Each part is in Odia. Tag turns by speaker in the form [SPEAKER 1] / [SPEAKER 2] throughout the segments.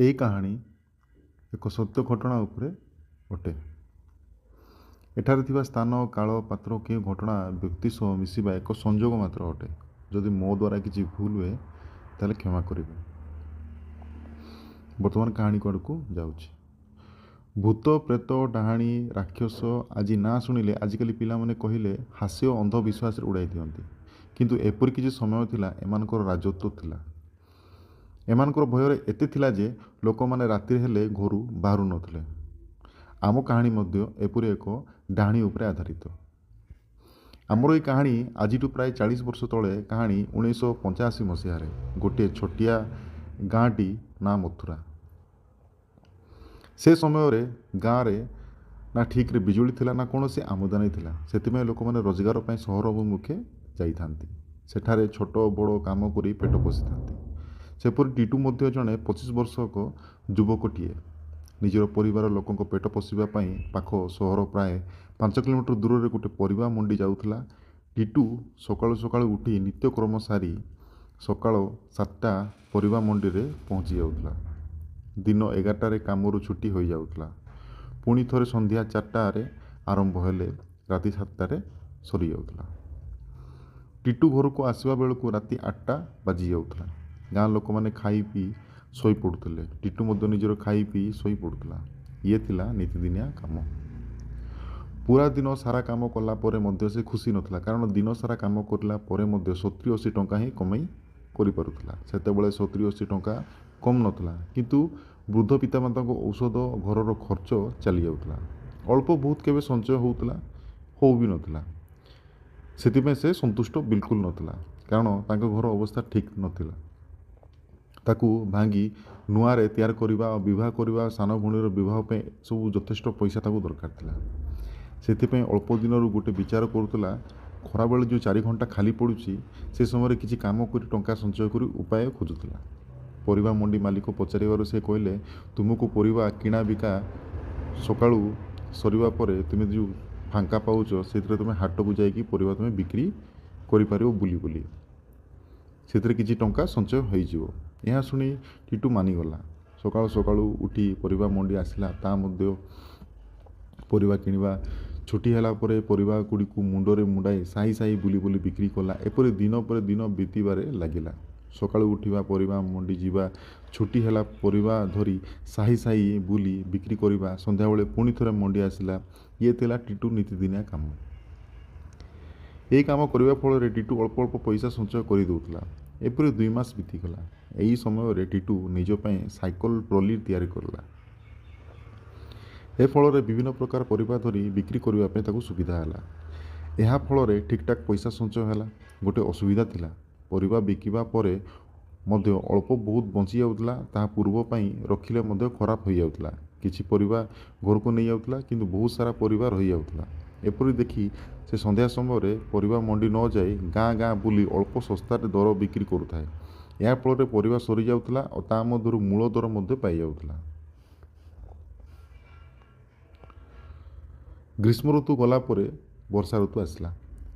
[SPEAKER 1] ଏହି କାହାଣୀ ଏକ ସତ୍ୟ ଘଟଣା ଉପରେ ଅଟେ। ଏଠାରେ ଥିବା ସ୍ଥାନ, କାଳ, ପାତ୍ର, କେଉଁ ଘଟଣା, ବ୍ୟକ୍ତି ସହ ମିଶିବା ଏକ ସଂଯୋଗ ମାତ୍ର ଅଟେ। ଯଦି ମୋ ଦ୍ୱାରା କିଛି ଭୁଲ ହୁଏ, ତାହେଲେ କ୍ଷମା କରିବେ। ବର୍ତ୍ତମାନ କାହାଣୀ ଆଡ଼କୁ ଯାଉଛି। ଭୂତ, ପ୍ରେତ, ଡାହାଣୀ, ରାକ୍ଷସ ଆଜି ନାଁ ଶୁଣିଲେ ଆଜିକାଲି ପିଲାମାନେ କହିଲେ ହାସ୍ୟ, ଅନ୍ଧବିଶ୍ୱାସରେ ଉଡ଼ାଇ ଦିଅନ୍ତି। କିନ୍ତୁ ଏପରି କିଛି ସମୟ ଥିଲା, ଏମାନଙ୍କର ରାଜତ୍ୱ ଥିଲା। ଏମାନଙ୍କର ଭୟରେ ଏତେ ଥିଲା ଯେ ଲୋକମାନେ ରାତିରେ ହେଲେ ଘରୁ ବାହାରୁ ନଥିଲେ। ଆମ କାହାଣୀ ମଧ୍ୟ ଏପରି ଏକ ଡାହାଣୀ ଉପରେ ଆଧାରିତ। ଆମର ଏଇ କାହାଣୀ ଆଜିଠୁ ପ୍ରାୟ 40 ବର୍ଷ ତଳେ କାହାଣୀ। 1985 ମସିହାରେ ଗୋଟିଏ ଛୋଟିଆ ଗାଁଟି ନାଁ ମଥୁରା। ସେ ସମୟରେ ଗାଁରେ ନା ଠିକ୍ରେ ବିଜୁଳି ଥିଲା, ନା କୌଣସି ଆମଦାନୀ ଥିଲା। ସେଥିପାଇଁ ଲୋକମାନେ ରୋଜଗାର ପାଇଁ ସହର ଅଭିମୁଖେ ଯାଇଥାନ୍ତି। ସେଠାରେ ଛୋଟ ବଡ଼ କାମ କରି ପେଟ ପୋଷିଥାନ୍ତି। ସେପରି ଟିଟୁ ମଧ୍ୟ ଜଣେ 25 ବର୍ଷକ ଯୁବକଟିଏ। ନିଜର ପରିବାର ଲୋକଙ୍କ ପେଟ ପୋଷିବା ପାଇଁ ପାଖ ସହର ପ୍ରାୟ 5 କିଲୋମିଟର ଦୂରରେ ଗୋଟେ ପରିବା ମଣ୍ଡି ଯାଉଥିଲା। ଟିଟୁ ସକାଳୁ ସକାଳୁ ଉଠି ନିତ୍ୟକର୍ମ ସାରି ସକାଳ 7ଟା ପରିବା ମଣ୍ଡିରେ ପହଞ୍ଚି ଯାଉଥିଲା। ଦିନ 11ଟାରେ କାମରୁ ଛୁଟି ହୋଇଯାଉଥିଲା। ପୁଣି ଥରେ ସନ୍ଧ୍ୟା 4ଟାରେ ଆରମ୍ଭ ହେଲେ ରାତି 7ଟାରେ ସରିଯାଉଥିଲା। ଟିଟୁ ଘରକୁ ଆସିବା ବେଳକୁ ରାତି 8ଟା ବାଜିଯାଉଥିଲା। ଗାଁ ଲୋକମାନେ ଖାଇ ପିଇ ଶୋଇପଡ଼ୁଥିଲେ। ଟିଟୁ ମଧ୍ୟ ନିଜର ଖାଇ ପିଇ ଶୋଇପଡ଼ୁଥିଲା। ଇଏ ଥିଲା ନିତିଦିନିଆ କାମ। ପୁରା ଦିନ ସାରା କାମ କଲା ପରେ ମଧ୍ୟ ସେ ଖୁସି ନଥିଲା, କାରଣ ଦିନ ସାରା କାମ କରିଲା ପରେ ମଧ୍ୟ 70-80 ଟଙ୍କା ହିଁ କମେଇ କରିପାରୁଥିଲା। ସେତେବେଳେ 70-80 ଟଙ୍କା କମ୍ ନଥିଲା, କିନ୍ତୁ ବୃଦ୍ଧ ପିତାମାତାଙ୍କ ଔଷଧ, ଘରର ଖର୍ଚ୍ଚ ଚାଲିଯାଉଥିଲା। ଅଳ୍ପ ବହୁତ କେବେ ସଞ୍ଚୟ ହେଉଥିଲା, ହଉ ବି ନଥିଲା। ସେଥିପାଇଁ ସେ ସନ୍ତୁଷ୍ଟ ବିଲକୁଲ ନଥିଲା, କାରଣ ତାଙ୍କ ଘର ଅବସ୍ଥା ଠିକ୍ ନଥିଲା। ତାକୁ ଭାଙ୍ଗି ନୂଆରେ ତିଆରି କରିବା ଆଉ ବିବାହ କରିବା, ସାନ ଭଉଣୀର ବିବାହ ପାଇଁ ସବୁ ଯଥେଷ୍ଟ ପଇସା ତାକୁ ଦରକାର ଥିଲା। ସେଥିପାଇଁ ଅଳ୍ପ ଦିନରୁ ଗୋଟେ ବିଚାର କରୁଥିଲା, ଖରାବେଳେ ଯେଉଁ 4 ଘଣ୍ଟା ଖାଲି ପଡ଼ୁଛି, ସେ ସମୟରେ କିଛି କାମ କରି ଟଙ୍କା ସଞ୍ଚୟ କରି ଉପାୟ ଖୋଜୁଥିଲା। ପରିବା ମଣ୍ଡି ମାଲିକ ପଚାରିବାରୁ ସେ କହିଲେ, ତୁମକୁ ପରିବା କିଣା ବିକା ସକାଳୁ ସରିବା ପରେ ତୁମେ ଯେଉଁ ଫାଙ୍କା ପାଉଛ, ସେଥିରେ ତୁମେ ହାଟକୁ ଯାଇକି ପରିବା ତୁମେ ବିକ୍ରି କରିପାରିବ ବୁଲି ବୁଲି, ସେଥିରେ କିଛି ଟଙ୍କା ସଞ୍ଚୟ ହୋଇଯିବ। ଏହା ଶୁଣି ଟିଟୁ ମାନିଗଲା। ସକାଳୁ ସକାଳୁ ଉଠି ପରିବା ମଣ୍ଡି ଆସିଲା। ତା ମଧ୍ୟ ପରିବା କିଣିବା ଛୁଟି ହେଲା ପରେ ପରିବା ଗୁଡ଼ିକୁ ମୁଣ୍ଡରେ ମୁଣ୍ଡାଇ ସାହି ସାହି ବୁଲି ବୁଲି ବିକ୍ରି କଲା। ଏପରି ଦିନ ପରେ ଦିନ ବିତିବାରେ ଲାଗିଲା। ସକାଳୁ ଉଠିବା, ପରିବା ମଣ୍ଡି ଯିବା, ଛୁଟି ହେଲା ପରିବା ଧରି ସାହି ସାହି ବୁଲି ବିକ୍ରି କରିବା, ସନ୍ଧ୍ୟାବେଳେ ପୁଣି ଥରେ ମଣ୍ଡି ଆସିଲା, ଇଏ ଥିଲା ଟିଟୁ ନିତିଦିନିଆ କାମ। ଏହି କାମ କରିବା ଫଳରେ ଟିଟୁ ଅଳ୍ପ ଅଳ୍ପ ପଇସା ସଞ୍ଚୟ କରିଦେଉଥିଲା। ଏପରି 2 ମାସ ବିତିଗଲା। ଏହି ସମୟରେ ଟିଟୁ ନିଜ ପାଇଁ ସାଇକେଲ ଟ୍ରଲି ତିଆରି କଲା। ଏ ଫଳରେ ବିଭିନ୍ନ ପ୍ରକାର ପରିବା ଧରି ବିକ୍ରି କରିବା ପାଇଁ ତାକୁ ସୁବିଧା ହେଲା। ଏହା ଫଳରେ ଠିକ୍ଠାକ୍ ପଇସା ସଞ୍ଚୟ ହେଲା। ଗୋଟେ ଅସୁବିଧା ଥିଲା, ପରିବା ବିକିବା ପରେ ମଧ୍ୟ ଅଳ୍ପ ବହୁତ ବଞ୍ଚି ଯାଉଥିଲା। ତାହା ପୂର୍ବ ପାଇଁ ରଖିଲେ ମଧ୍ୟ ଖରାପ ହୋଇଯାଉଥିଲା। କିଛି ପରିବା ଘରକୁ ନେଇଯାଉଥିଲା, କିନ୍ତୁ ବହୁତ ସାରା ପରିବା ରହିଯାଉଥିଲା। ଏପରି ଦେଖି ସେ ସନ୍ଧ୍ୟା ସମୟରେ ପରିବା ମଣ୍ଡି ନ ଯାଇ ଗାଁ ଗାଁ ବୁଲି ଅଳ୍ପ ଶସ୍ତାରେ ଦର ବିକ୍ରି କରୁଥାଏ। ଏହା ଫଳରେ ପରିବା ସରିଯାଉଥିଲା ଓ ତା ମଧ୍ୟରୁ ମୂଳ ଦର ମଧ୍ୟ ପାଇଯାଉଥିଲା। ଗ୍ରୀଷ୍ମ ଋତୁ ଗଲା ପରେ ବର୍ଷା ଋତୁ ଆସିଲା।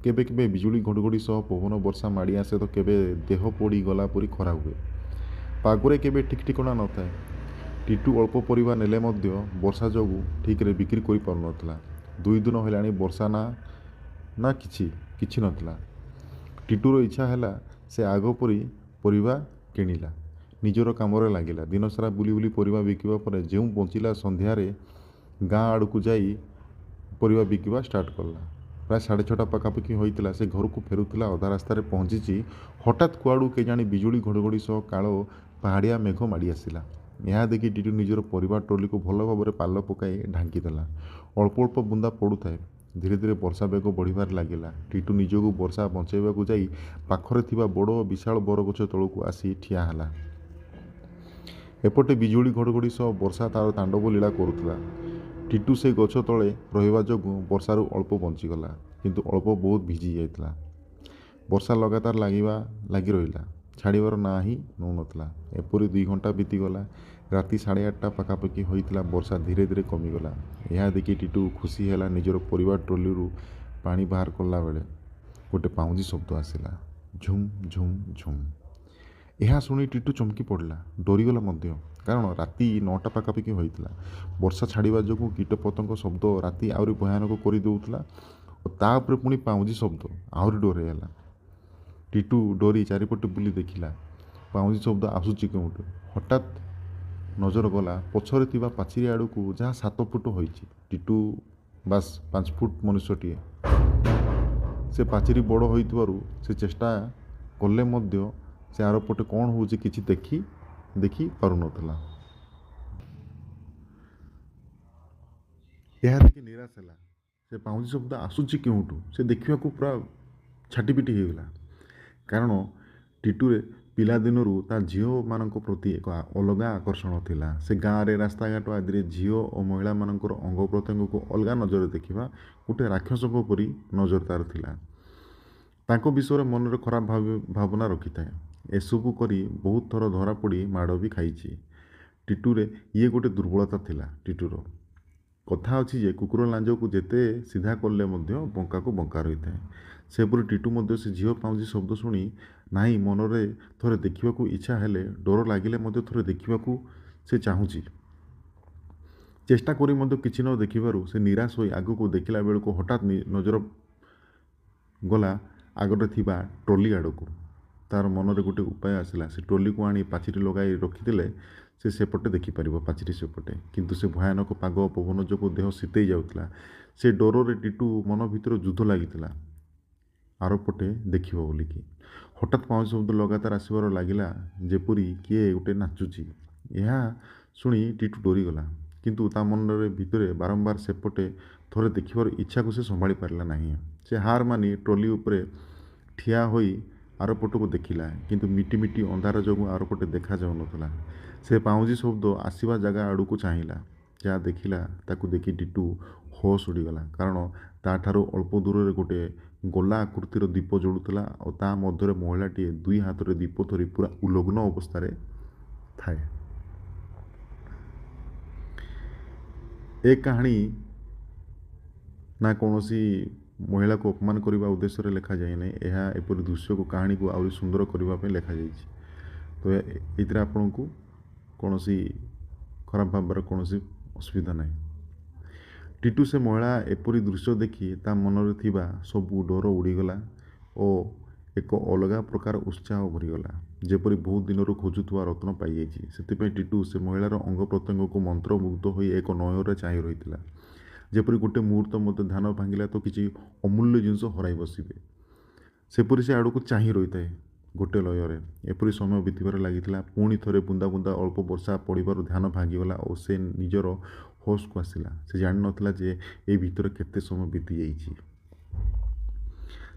[SPEAKER 1] କେବେ କେବେ ବିଜୁଳି ଘଡ଼ଘଡ଼ି ସହ ପବନ ବର୍ଷା ମାଡ଼ି ଆସେ ତ କେବେ ଦେହ ପୋଡ଼ି ଗଲା ପରି ଖରା ହୁଏ। ପାଗରେ କେବେ ଠିକ୍ ଠିକଣା ନଥାଏ। ଟିଟୁ ଅଳ୍ପ ପରିବା ନେଲେ ମଧ୍ୟ ବର୍ଷା ଯୋଗୁଁ ଠିକ୍ରେ ବିକ୍ରି କରିପାରୁନଥିଲା। 2 ଦିନ ହେଲାଣି ବର୍ଷା ନା ନା କିଛି କିଛି ନଥିଲା। ଟିଟୁର ଇଚ୍ଛା ହେଲା, ସେ ଆଗ ପରି ପରିବା କିଣିଲା, ନିଜର କାମରେ ଲାଗିଲା। ଦିନସାରା ବୁଲି ବୁଲି ପରିବା ବିକିବା ପରେ ଯେଉଁ ବଞ୍ଚିଲା, ସନ୍ଧ୍ୟାରେ ଗାଁ ଆଡ଼କୁ ଯାଇ ପରିବା ବିକିବା ଷ୍ଟାର୍ଟ କଲା। ପ୍ରାୟ 6:30 ପାଖାପାଖି ହୋଇଥିଲା, ସେ ଘରକୁ ଫେରୁଥିଲା। ଅଧା ରାସ୍ତାରେ ପହଞ୍ଚିଛି, ହଠାତ୍ କୁଆଡ଼ୁ କେଜାଣି ବିଜୁଳି ଘଡ଼ଘଡ଼ି ସହ କାଳ ପାହାଡ଼ିଆ ମେଘ ମାଡ଼ି ଆସିଲା। ଏହା ଦେଖି ଟିଟୁ ନିଜର ପରିବା ଟ୍ରଲିକୁ ଭଲ ଭାବରେ ପାଲ ପକାଇ ଢାଙ୍କିଦେଲା। ଅଳ୍ପ ଅଳ୍ପ ବୁନ୍ଦା ପଡ଼ୁଥାଏ। ଧୀରେ ଧୀରେ ବର୍ଷା ବେଗ ବଢ଼ିବାରେ ଲାଗିଲା। ଟିଟୁ ନିଜକୁ ବର୍ଷା ବଞ୍ଚାଇବାକୁ ଯାଇ ପାଖରେ ଥିବା ବଡ଼ ବିଶାଳ ବରଗଛ ତଳକୁ ଆସି ଠିଆ ହେଲା। ଏପଟେ ବିଜୁଳି ଘଡ଼ଘଡ଼ି ସହ ବର୍ଷା ତା'ର ତାଣ୍ଡବ ଲୀଳା କରୁଥିଲା। ଟିଟୁ ସେ ଗଛ ତଳେ ରହିବା ଯୋଗୁଁ ବର୍ଷାରୁ ଅଳ୍ପ ବଞ୍ଚିଗଲା, କିନ୍ତୁ ଅଳ୍ପ ବହୁତ ଭିଜି ଯାଇଥିଲା। ବର୍ଷା ଲଗାତାର ଲାଗିବା ଲାଗି ରହିଲା, ଛାଡ଼ିବାର ନାଁ ହିଁ ନେଉନଥିଲା। ଏପରି 2 ଘଣ୍ଟା ବିତିଗଲା। ରାତି 8:30 ପାଖାପାଖି ହୋଇଥିଲା। ବର୍ଷା ଧୀରେ ଧୀରେ କମିଗଲା। ଏହା ଦେଖି ଟିଟୁ ଖୁସି ହେଲା। ନିଜର ପରିବା ଟ୍ରଲିରୁ ପାଣି ବାହାର କଲାବେଳେ ଗୋଟେ ପାଉଁଜି ଶବ୍ଦ ଆସିଲା, ଝୁମ୍ ଝୁମ୍ ଝୁମ୍। ଏହା ଶୁଣି ଟିଟୁ ଚମକି ପଡ଼ିଲା, ଡରିଗଲା ମଧ୍ୟ, କାରଣ ରାତି 9ଟା ପାଖାପାଖି ହୋଇଥିଲା। ବର୍ଷା ଛାଡ଼ିବା ଯୋଗୁଁ କୀଟପତଙ୍ଗ ଶବ୍ଦ ରାତି ଆହୁରି ଭୟାନକ କରିଦେଉଥିଲା ଓ ତା ଉପରେ ପୁଣି ପାଉଁଜି ଶବ୍ଦ ଆହୁରି ଡରେଇ ହେଲା। ଟିଟୁ ଡରି ଚାରିପଟେ ବୁଲି ଦେଖିଲା, ପାଉଁଜି ଶବ୍ଦ ଆସୁଛି କେଉଁଠୁ। ହଠାତ୍ ନଜର ଗଲା ପଛରେ ଥିବା ପାଚେରୀ ଆଡ଼କୁ, ଯାହା 7 ଫୁଟ ହୋଇଛି। ଟିଟୁ ବାସ୍ 5 ଫୁଟ ମନୁଷ୍ୟଟିଏ। ସେ ପାଚେରୀ ବଡ଼ ହୋଇଥିବାରୁ ସେ ଚେଷ୍ଟା କଲେ ମଧ୍ୟ ସେ ଆରପଟେ କ'ଣ ହେଉଛି କିଛି ଦେଖି ପାରୁନଥିଲା। ଏହା ଦେଖି ନିରାଶ ହେଲା। ସେ ପାଉଁଜି ଶବ୍ଦ ଆସୁଛି କେଉଁଠୁ ସେ ଦେଖିବାକୁ ପୁରା ଛାଟିପିଟି ହେଇଗଲା। କାରଣ ଟିଟୁରେ ପିଲାଦିନରୁ ତା ଝିଅମାନଙ୍କ ପ୍ରତି ଏକ ଅଲଗା ଆକର୍ଷଣ ଥିଲା। ସେ ଗାଁରେ ରାସ୍ତାଘାଟ ଆଦିରେ ଝିଅ ଓ ମହିଳାମାନଙ୍କର ଅଙ୍ଗ ପ୍ରତ୍ୟଙ୍ଗକୁ ଅଲଗା ନଜରରେ ଦେଖିବା, ଗୋଟେ ରାକ୍ଷସଙ୍କ ପରି ନଜର ତାର ଥିଲା। ତାଙ୍କ ବିଷୟରେ ମନରେ ଖରାପ ଭାବନା ରଖିଥାଏ। ଏସବୁ କରି ବହୁତ ଥର ଧରା ପଡ଼ି ମାଡ଼ ବି ଖାଇଛି। ଟିଟୁରେ ଇଏ ଗୋଟେ ଦୁର୍ବଳତା ଥିଲା ଟିଟୁର। କଥା ଅଛି ଯେ କୁକୁର ଲାଞ୍ଜକୁ ଯେତେ ସିଧା କଲେ ମଧ୍ୟ ବଙ୍କାକୁ ବଙ୍କା ରହିଥାଏ। ସେପରି ଟିଟୁ ମଧ୍ୟ ସେ ଝିଅ ପାଉଁଜି ଶବ୍ଦ ଶୁଣି ନାହିଁ ମନରେ ଥରେ ଦେଖିବାକୁ ଇଚ୍ଛା ହେଲେ, ଡର ଲାଗିଲେ ମଧ୍ୟ ଥରେ ଦେଖିବାକୁ ସେ ଚାହୁଁଛି। ଚେଷ୍ଟା କରି ମଧ୍ୟ କିଛି ନ ଦେଖିବାରୁ ସେ ନିରାଶ ହୋଇ ଆଗକୁ ଦେଖିଲା ବେଳକୁ ହଠାତ୍ ନଜର ଗଲା ଆଗରେ ଥିବା ଟ୍ରଲି ଆଡ଼କୁ। ତାର ମନରେ ଗୋଟେ ଉପାୟ ଆସିଲା। ସେ ଟ୍ରଲିକୁ ଆଣି ପାଚେରୀ ଲଗାଇ ରଖିଦେଲେ ସେ ସେପଟେ ଦେଖିପାରିବ, ପାଚେରୀ ସେପଟେ। କିନ୍ତୁ ସେ ଭୟାନକ ପାଗ ପବନ ଯୋଗୁଁ ଦେହ ଶୀତେଇ ଯାଉଥିଲା। ସେ ଡରରେ ଟିଟୁ ମନ ଭିତରେ ଯୁଦ୍ଧ ଲାଗିଥିଲା ଆରପଟେ ଦେଖିବ ବୋଲିକି। ହଠାତ୍ ପାଉଁଜି ଶବ୍ଦ ଲଗାତାର ଆସିବାର ଲାଗିଲା, ଯେପରି କିଏ ଗୋଟେ ନାଚୁଛି। ଏହା ଶୁଣି ଟିଟୁ ଡରିଗଲା। କିନ୍ତୁ ତା ମନରେ ଭିତରେ ବାରମ୍ବାର ସେପଟେ ଥରେ ଦେଖିବାର ଇଚ୍ଛାକୁ ସେ ସମ୍ଭାଳି ପାରିଲା ନାହିଁ। ସେ ହାର ମାନି ଟ୍ରଲି ଉପରେ ଠିଆ ହୋଇ ଆରପଟକୁ ଦେଖିଲା। କିନ୍ତୁ ମିଟି ମିଟି ଅନ୍ଧାର ଯୋଗୁଁ ଆରପଟେ ଦେଖାଯାଉନଥିଲା। ସେ ପାଉଁଜି ଶବ୍ଦ ଆସିବା ଜାଗା ଆଡ଼କୁ ଚାହିଁଲା। ଯାହା ଦେଖିଲା ତାକୁ ଦେଖି ଟିଟୁ ହୋସ୍ ଉଡ଼ିଗଲା। କାରଣ ତାଠାରୁ ଅଳ୍ପ ଦୂରରେ ଗୋଟେ ଗୋଲା ଆକୃତିର ଦୀପ ଜଳୁଥିଲା ଆଉ ତା ମଧ୍ୟରେ ମହିଳାଟିଏ ଦୁଇ ହାତରେ ଦୀପ ଧରି ପୁରା ଉଲଗ୍ନ ଅବସ୍ଥାରେ ଥାଏ। ଏ କାହାଣୀ ନା କୌଣସି ମହିଳାକୁ ଅପମାନ କରିବା ଉଦ୍ଦେଶ୍ୟରେ ଲେଖାଯାଇନାହିଁ। ଏହା ଏପରି ଦୃଶ୍ୟକୁ, କାହାଣୀକୁ ଆହୁରି ସୁନ୍ଦର କରିବା ପାଇଁ ଲେଖାଯାଇଛି। ତ ଏଥିରେ ଆପଣଙ୍କୁ କୌଣସି ଖରାପ ଭାବିବାର କୌଣସି ଅସୁବିଧା ନାହିଁ। ଟିଟୁ ସେ ମହିଳା ଏପରି ଦୃଶ୍ୟ ଦେଖି ତା ମନରେ ଥିବା ସବୁ ଡର ଉଡ଼ିଗଲା ଓ ଏକ ଅଲଗା ପ୍ରକାର ଉତ୍ସାହ ଭରିଗଲା, ଯେପରି ବହୁତ ଦିନରୁ ଖୋଜୁଥିବା ରତ୍ନ ପାଇଯାଇଛି। ସେଥିପାଇଁ ଟିଟୁ ସେ ମହିଳାର ଅଙ୍ଗ ପ୍ରତ୍ୟଙ୍ଗକୁ ମନ୍ତ୍ରମୁଗ୍ଧ ହୋଇ ଏକ ନୟନରେ ଚାହିଁ ରହିଥିଲା, ଯେପରି ଗୋଟେ ମୁହୂର୍ତ୍ତ ମଧ୍ୟ ଧ୍ୟାନ ଭାଙ୍ଗିଲା ତ କିଛି ଅମୂଲ୍ୟ ଜିନିଷ ହରାଇ ବସିବେ, ସେପରି ସେ ଆଡ଼କୁ ଚାହିଁ ରହିଥାଏ ଗୋଟେ ଲୟରେ। ଏପରି ସମୟ ବିତିବାରେ ଲାଗିଥିଲା। ପୁଣି ଥରେ ବୁନ୍ଦା ବୁନ୍ଦା ଅଳ୍ପ ବର୍ଷା ପଡ଼ିବାରୁ ଧ୍ୟାନ ଭାଙ୍ଗିଗଲା ଓ ସେ ନିଜର ହୋସ୍କୁ ଆସିଲା। ସେ ଜାଣିନଥିଲା ଯେ ଏ ଭିତରେ କେତେ ସମୟ ବିତିଯାଇଛି।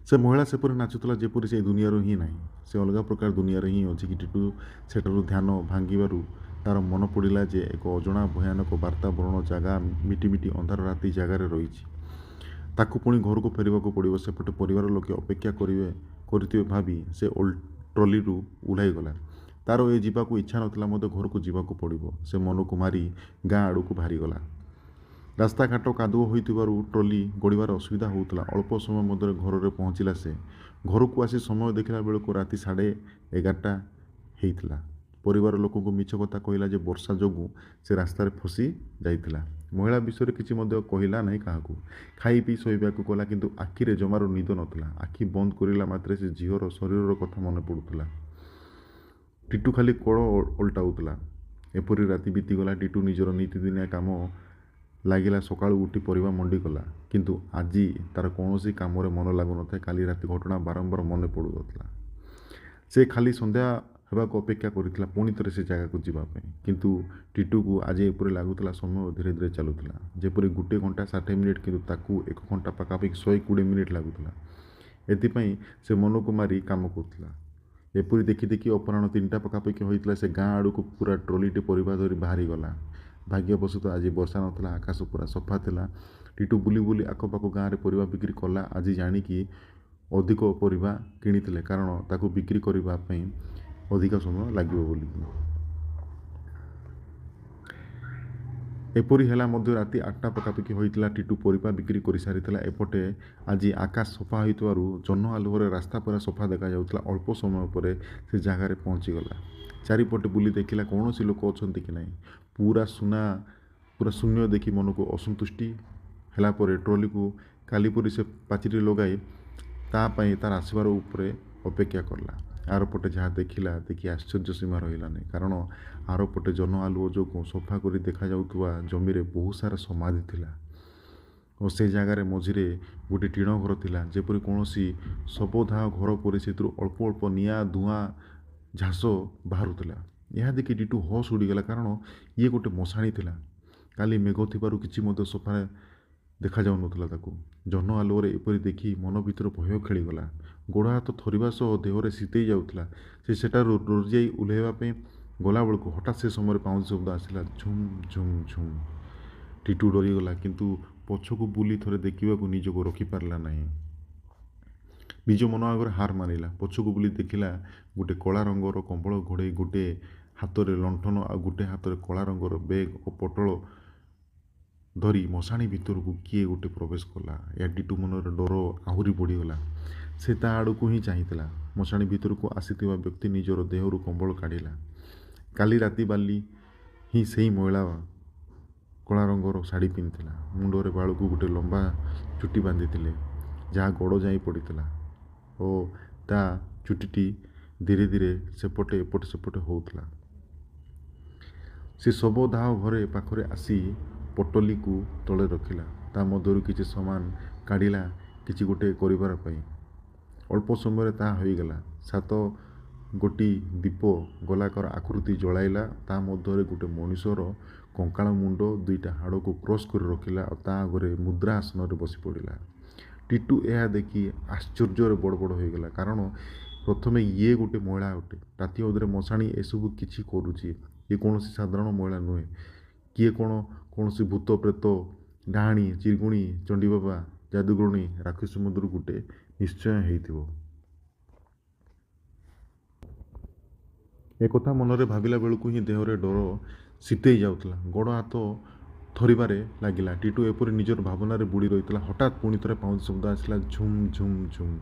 [SPEAKER 1] ସେ ମହିଳା ସେପରି ନାଚୁଥିଲା ଯେପରି ସେ ଦୁନିଆରୁ ହିଁ ନାହିଁ, ସେ ଅଲଗା ପ୍ରକାର ଦୁନିଆରେ ହିଁ ଅଛି କି। ଟିଟୁ ସେଠାରୁ ଧ୍ୟାନ ଭାଙ୍ଗିବାରୁ ତାର ମନ ପଡ଼ିଲା ଯେ ଏକ ଅଜଣା ଭୟାନକ ବାତାବରଣ ଜାଗା ମିଟିମିଟି ଅନ୍ଧାର ରାତି ଜାଗାରେ ରହିଛି। ତାକୁ ପୁଣି ଘରକୁ ଫେରିବାକୁ ପଡ଼ିବ। ସେପଟେ ପରିବାର ଲୋକେ ଅପେକ୍ଷା କରିଥିବେ ଭାବି ସେ ଟ୍ରଲିରୁ ଓହ୍ଲାଇଗଲା। ତାର ଏ ଯିବାକୁ ଇଚ୍ଛା ନଥିଲା ମଧ୍ୟ ଘରକୁ ଯିବାକୁ ପଡ଼ିବ। ସେ ମନକୁ ମାରି ଗାଁ ଆଡ଼କୁ ବାହାରିଗଲା। ରାସ୍ତାଘାଟ କାଦୁଅ ହୋଇଥିବାରୁ ଟ୍ରଲି ଗଡ଼ିବାର ଅସୁବିଧା ହେଉଥିଲା। ଅଳ୍ପ ସମୟ ମଧ୍ୟରେ ଘରରେ ପହଞ୍ଚିଲା ସେ। ଘରକୁ ଆସି ସମୟ ଦେଖିଲା ବେଳକୁ ରାତି 11:30 ହେଇଥିଲା। ପରିବାର ଲୋକଙ୍କୁ ମିଛ କଥା କହିଲା ଯେ ବର୍ଷା ଯୋଗୁଁ ସେ ରାସ୍ତାରେ ଫସି ଯାଇଥିଲା। ମହିଳା ବିଷୟରେ କିଛି ମଧ୍ୟ କହିଲା ନାହିଁ କାହାକୁ। ଖାଇ ପିଇ ଶୋଇବାକୁ ଗଲା, କିନ୍ତୁ ଆଖିରେ ଜମାରୁ ନିଦ ନଥିଲା। ଆଖି ବନ୍ଦ କରିଲା ମାତ୍ରେ ସେ ଝିଅର ଶରୀରର କଥା ମନେ ପଡ଼ୁଥିଲା। ଟିଟୁ ଖାଲି କୋଳ ଓଲଟାଉଥିଲା। ଏପରି ରାତି ବିତିଗଲା। ଟିଟୁ ନିଜର ନିତିଦିନିଆ କାମ ଲାଗିଲା। ସକାଳୁ ଉଠି ପରିବା ମଣ୍ଡି ଗଲା, କିନ୍ତୁ ଆଜି ତାର କୌଣସି କାମରେ ମନ ଲାଗୁନଥାଏ। କାଲି ରାତି ଘଟଣା ବାରମ୍ବାର ମନେ ପଡ଼ୁନଥିଲା। ସେ ଖାଲି ସନ୍ଧ୍ୟା ହେବାକୁ ଅପେକ୍ଷା କରିଥିଲା ପୁଣି ଥରେ ସେ ଜାଗାକୁ ଯିବା ପାଇଁ। କିନ୍ତୁ ଟିଟୁକୁ ଆଜି ଏପରି ଲାଗୁଥିଲା ସମୟ ଧୀରେ ଧୀରେ ଚାଲୁଥିଲା, ଯେପରି 1 ଘଣ୍ଟା 60 ମିନିଟ୍, କିନ୍ତୁ ତାକୁ 1 ଘଣ୍ଟା ପାଖାପାଖି 120 ମିନିଟ୍ ଲାଗୁଥିଲା। ଏଥିପାଇଁ ସେ ମନକୁ ମାରି କାମ କରୁଥିଲା। ଏପରି ଦେଖି ଦେଖି ଅପରାହ୍ନ 3ଟା ପାଖାପାଖି ହୋଇଥିଲା। ସେ ଗାଁ ଆଡ଼କୁ ପୁରା ଟ୍ରଲିଟି ପରିବା ଧରି ବାହାରିଗଲା। ଭାଗ୍ୟବଶତଃ ଆଜି ବର୍ଷା ନଥିଲା, ଆକାଶ ପୁରା ସଫା ଥିଲା। ଟିଟୁ ବୁଲି ବୁଲି ଆଖପାଖ ଗାଁରେ ପରିବା ବିକ୍ରି କଲା। ଆଜି ଜାଣିକି ଅଧିକ ପରିବା କିଣିଥିଲେ, କାରଣ ତାକୁ ବିକ୍ରି କରିବା ପାଇଁ ଅଧିକ ସମୟ ଲାଗିବ ବୋଲି। ଏପରି ହେଲା ମଧ୍ୟ ରାତି 8ଟା ପାଖାପାଖି ହୋଇଥିଲା। ଟିଟୁ ପରିବା ବିକ୍ରି କରିସାରିଥିଲା। ଏପଟେ ଆଜି ଆକାଶ ସଫା ହୋଇଥିବାରୁ ଜହ୍ନ ଆଲୁଅରେ ରାସ୍ତା ପୁରା ସଫା ଦେଖାଯାଉଥିଲା। ଅଳ୍ପ ସମୟ ପରେ ସେ ଜାଗାରେ ପହଞ୍ଚିଗଲା। ଚାରିପଟେ ବୁଲି ଦେଖିଲା କୌଣସି ଲୋକ ଅଛନ୍ତି କି ନାହିଁ। ପୁରା ସୁନା ପୁରା ଶୂନ୍ୟ ଦେଖି ମନକୁ ଅସନ୍ତୁଷ୍ଟି ହେଲା ପରେ ଟ୍ରଲିକୁ କାଲି ପରି ସେ ପାଚେରୀ ଲଗାଇ ତା ପାଇଁ ତାର ଆସିବାର ଉପରେ ଅପେକ୍ଷା କଲା। ଆରପଟେ ଯାହା ଦେଖିଲା ଦେଖି ଆଶ୍ଚର୍ଯ୍ୟ ସୀମା ରହିଲାନି, କାରଣ ଆରପଟେ ଜହ୍ନ ଆଲୁଅ ଯୋଗୁଁ ସଫା କରି ଦେଖାଯାଉଥିବା ଜମିରେ ବହୁତ ସାରା ସମାଧି ଥିଲା ଓ ସେ ଜାଗାରେ ମଝିରେ ଗୋଟେ ଟିଣ ଘର ଥିଲା, ଯେପରି କୌଣସି ଶବଦାହ ଘର ପରି ସେଥିରୁ ଅଳ୍ପ ଅଳ୍ପ ନିଆଁ ଧୂଆଁ ଝାସ ବାହାରୁଥିଲା। ଏହା ଦେଖି ଟିଟୁ ହୋସ୍ ଉଡ଼ିଗଲା, କାରଣ ଇଏ ଗୋଟେ ମଶାଣି ଥିଲା। କାଲି ମେଘ ଥିବାରୁ କିଛି ମଧ୍ୟ ସଫା ଦେଖାଯାଉନଥିଲା ତାକୁ। ଜହ୍ନ ଆଲୁଅରେ ଏପରି ଦେଖି ମନ ଭିତରେ ଭୟ ଖେଳିଗଲା। ଗୋଡ଼ ହାତ ଥରିବା ସହ ଦେହରେ ଶୀତେଇ ଯାଉଥିଲା। ସେ ସେଠାରୁ ଡରିଯାଇ ଓହ୍ଲାଇବା ପାଇଁ ଗଲାବେଳକୁ ହଠାତ୍ ସେ ସମୟରେ ପାଉଁଜି ଶବ୍ଦ ଆସିଲା, ଝୁମ୍ ଝୁମ୍ ଝୁମ୍। ଟିଟୁ ଡରିଗଲା, କିନ୍ତୁ ପଛକୁ ବୁଲି ଥରେ ଦେଖିବାକୁ ନିଜକୁ ରଖିପାରିଲା ନାହିଁ। ନିଜ ମନ ଆଗରେ ହାର ମାନିଲା। ପଛକୁ ବୁଲି ଦେଖିଲା ଗୋଟେ କଳା ରଙ୍ଗର କମ୍ବଳ ଘୋଡ଼େଇ ଗୋଟେ ହାତରେ ଲଣ୍ଠନ ଆଉ ଗୋଟେ ହାତରେ କଳା ରଙ୍ଗର ବେଗ୍ ଓ ପୋଟଳ ଧରି ମଶାଣି ଭିତରକୁ କିଏ ଗୋଟେ ପ୍ରବେଶ କଲା। ଏହା ଟିଟୁ ମନରେ ଡର ଆହୁରି ବଢ଼ିଗଲା। ସେ ତା ଆଡ଼କୁ ହିଁ ଚାହିଁଥିଲା। ମଶାଣି ଭିତରକୁ ଆସିଥିବା ବ୍ୟକ୍ତି ନିଜର ଦେହରୁ କମ୍ବଳ କାଢ଼ିଲା। କାଲି ରାତି ବାଲି ହିଁ ସେଇ ମହିଳା କଳା ରଙ୍ଗର ଶାଢ଼ୀ ପିନ୍ଧିଥିଲା। ମୁଣ୍ଡରେ ବାଳକୁ ଗୋଟେ ଲମ୍ବା ଚୁଟି ବାନ୍ଧିଥିଲେ, ଯାହା ଗୋଡ଼ ଯାଇ ପଡ଼ିଥିଲା ଓ ତା ଚୁଟିଟି ଧୀରେ ଧୀରେ ସେପଟେ ଏପଟେ ସେପଟେ ହେଉଥିଲା। ସେ ଶବଦାହ ଘରେ ପାଖରେ ଆସି ପୋଟଲିକୁ ତଳେ ରଖିଲା। ତା ମଧ୍ୟରୁ କିଛି ସାମାନ କାଢ଼ିଲା କିଛି ଗୋଟେ କରିବାର ପାଇଁ। ଅଳ୍ପ ସମୟରେ ତାହା ହୋଇଗଲା। 7 ଗୋଟି ଦୀପ ଗୋଲାକାର ଆକୃତି ଜଳାଇଲା। ତା ମଧ୍ୟରେ ଗୋଟେ ମଣିଷର କଙ୍କାଳ ମୁଣ୍ଡ 2ଟା ହାଡ଼କୁ କ୍ରସ୍ କରି ରଖିଲା ଆଉ ତା ଆଗରେ ମୁଦ୍ରା ଆସନରେ ବସି ପଡ଼ିଲା। ଟିଟୁ ଏହା ଦେଖି ଆଶ୍ଚର୍ଯ୍ୟରେ ବଡ଼ ବଡ଼ ହୋଇଗଲା, କାରଣ ପ୍ରଥମେ ଇଏ ଗୋଟେ ମହିଳା ଅଟେ, ରାତି ଅଧରେ ମଶାଣି ଏସବୁ କିଛି କରୁଛି। ଇଏ କୌଣସି ସାଧାରଣ ମହିଳା ନୁହେଁ। କିଏ କ'ଣ କୌଣସି ଭୂତ ପ୍ରେତ, ଡାହାଣୀ, ଚିରଗୁଣୀ, ଚଣ୍ଡୀବାବା, ଯାଦୁଗଣୀ, ରାକ୍ଷସ ମଧ୍ୟରୁ ଗୋଟେ ନିଶ୍ଚୟ ହେଇଥିବ। ଏକଥା ମନରେ ଭାବିଲା ବେଳକୁ ହିଁ ଦେହରେ ଡର ଶୀତେଇ ଯାଉଥିଲା। ଗୋଡ଼ ହାତ ଥରିବାରେ ଲାଗିଲା। ଟିଟୁ ଏପରି ନିଜର ଭାବନାରେ ବୁଡ଼ି ରହିଥିଲା। ହଠାତ୍ ପୁଣି ଥରେ ପାଉଁଜି ଶବ୍ଦ ଆସିଲା, ଝୁମ୍ ଝୁମ୍ ଝୁମ୍।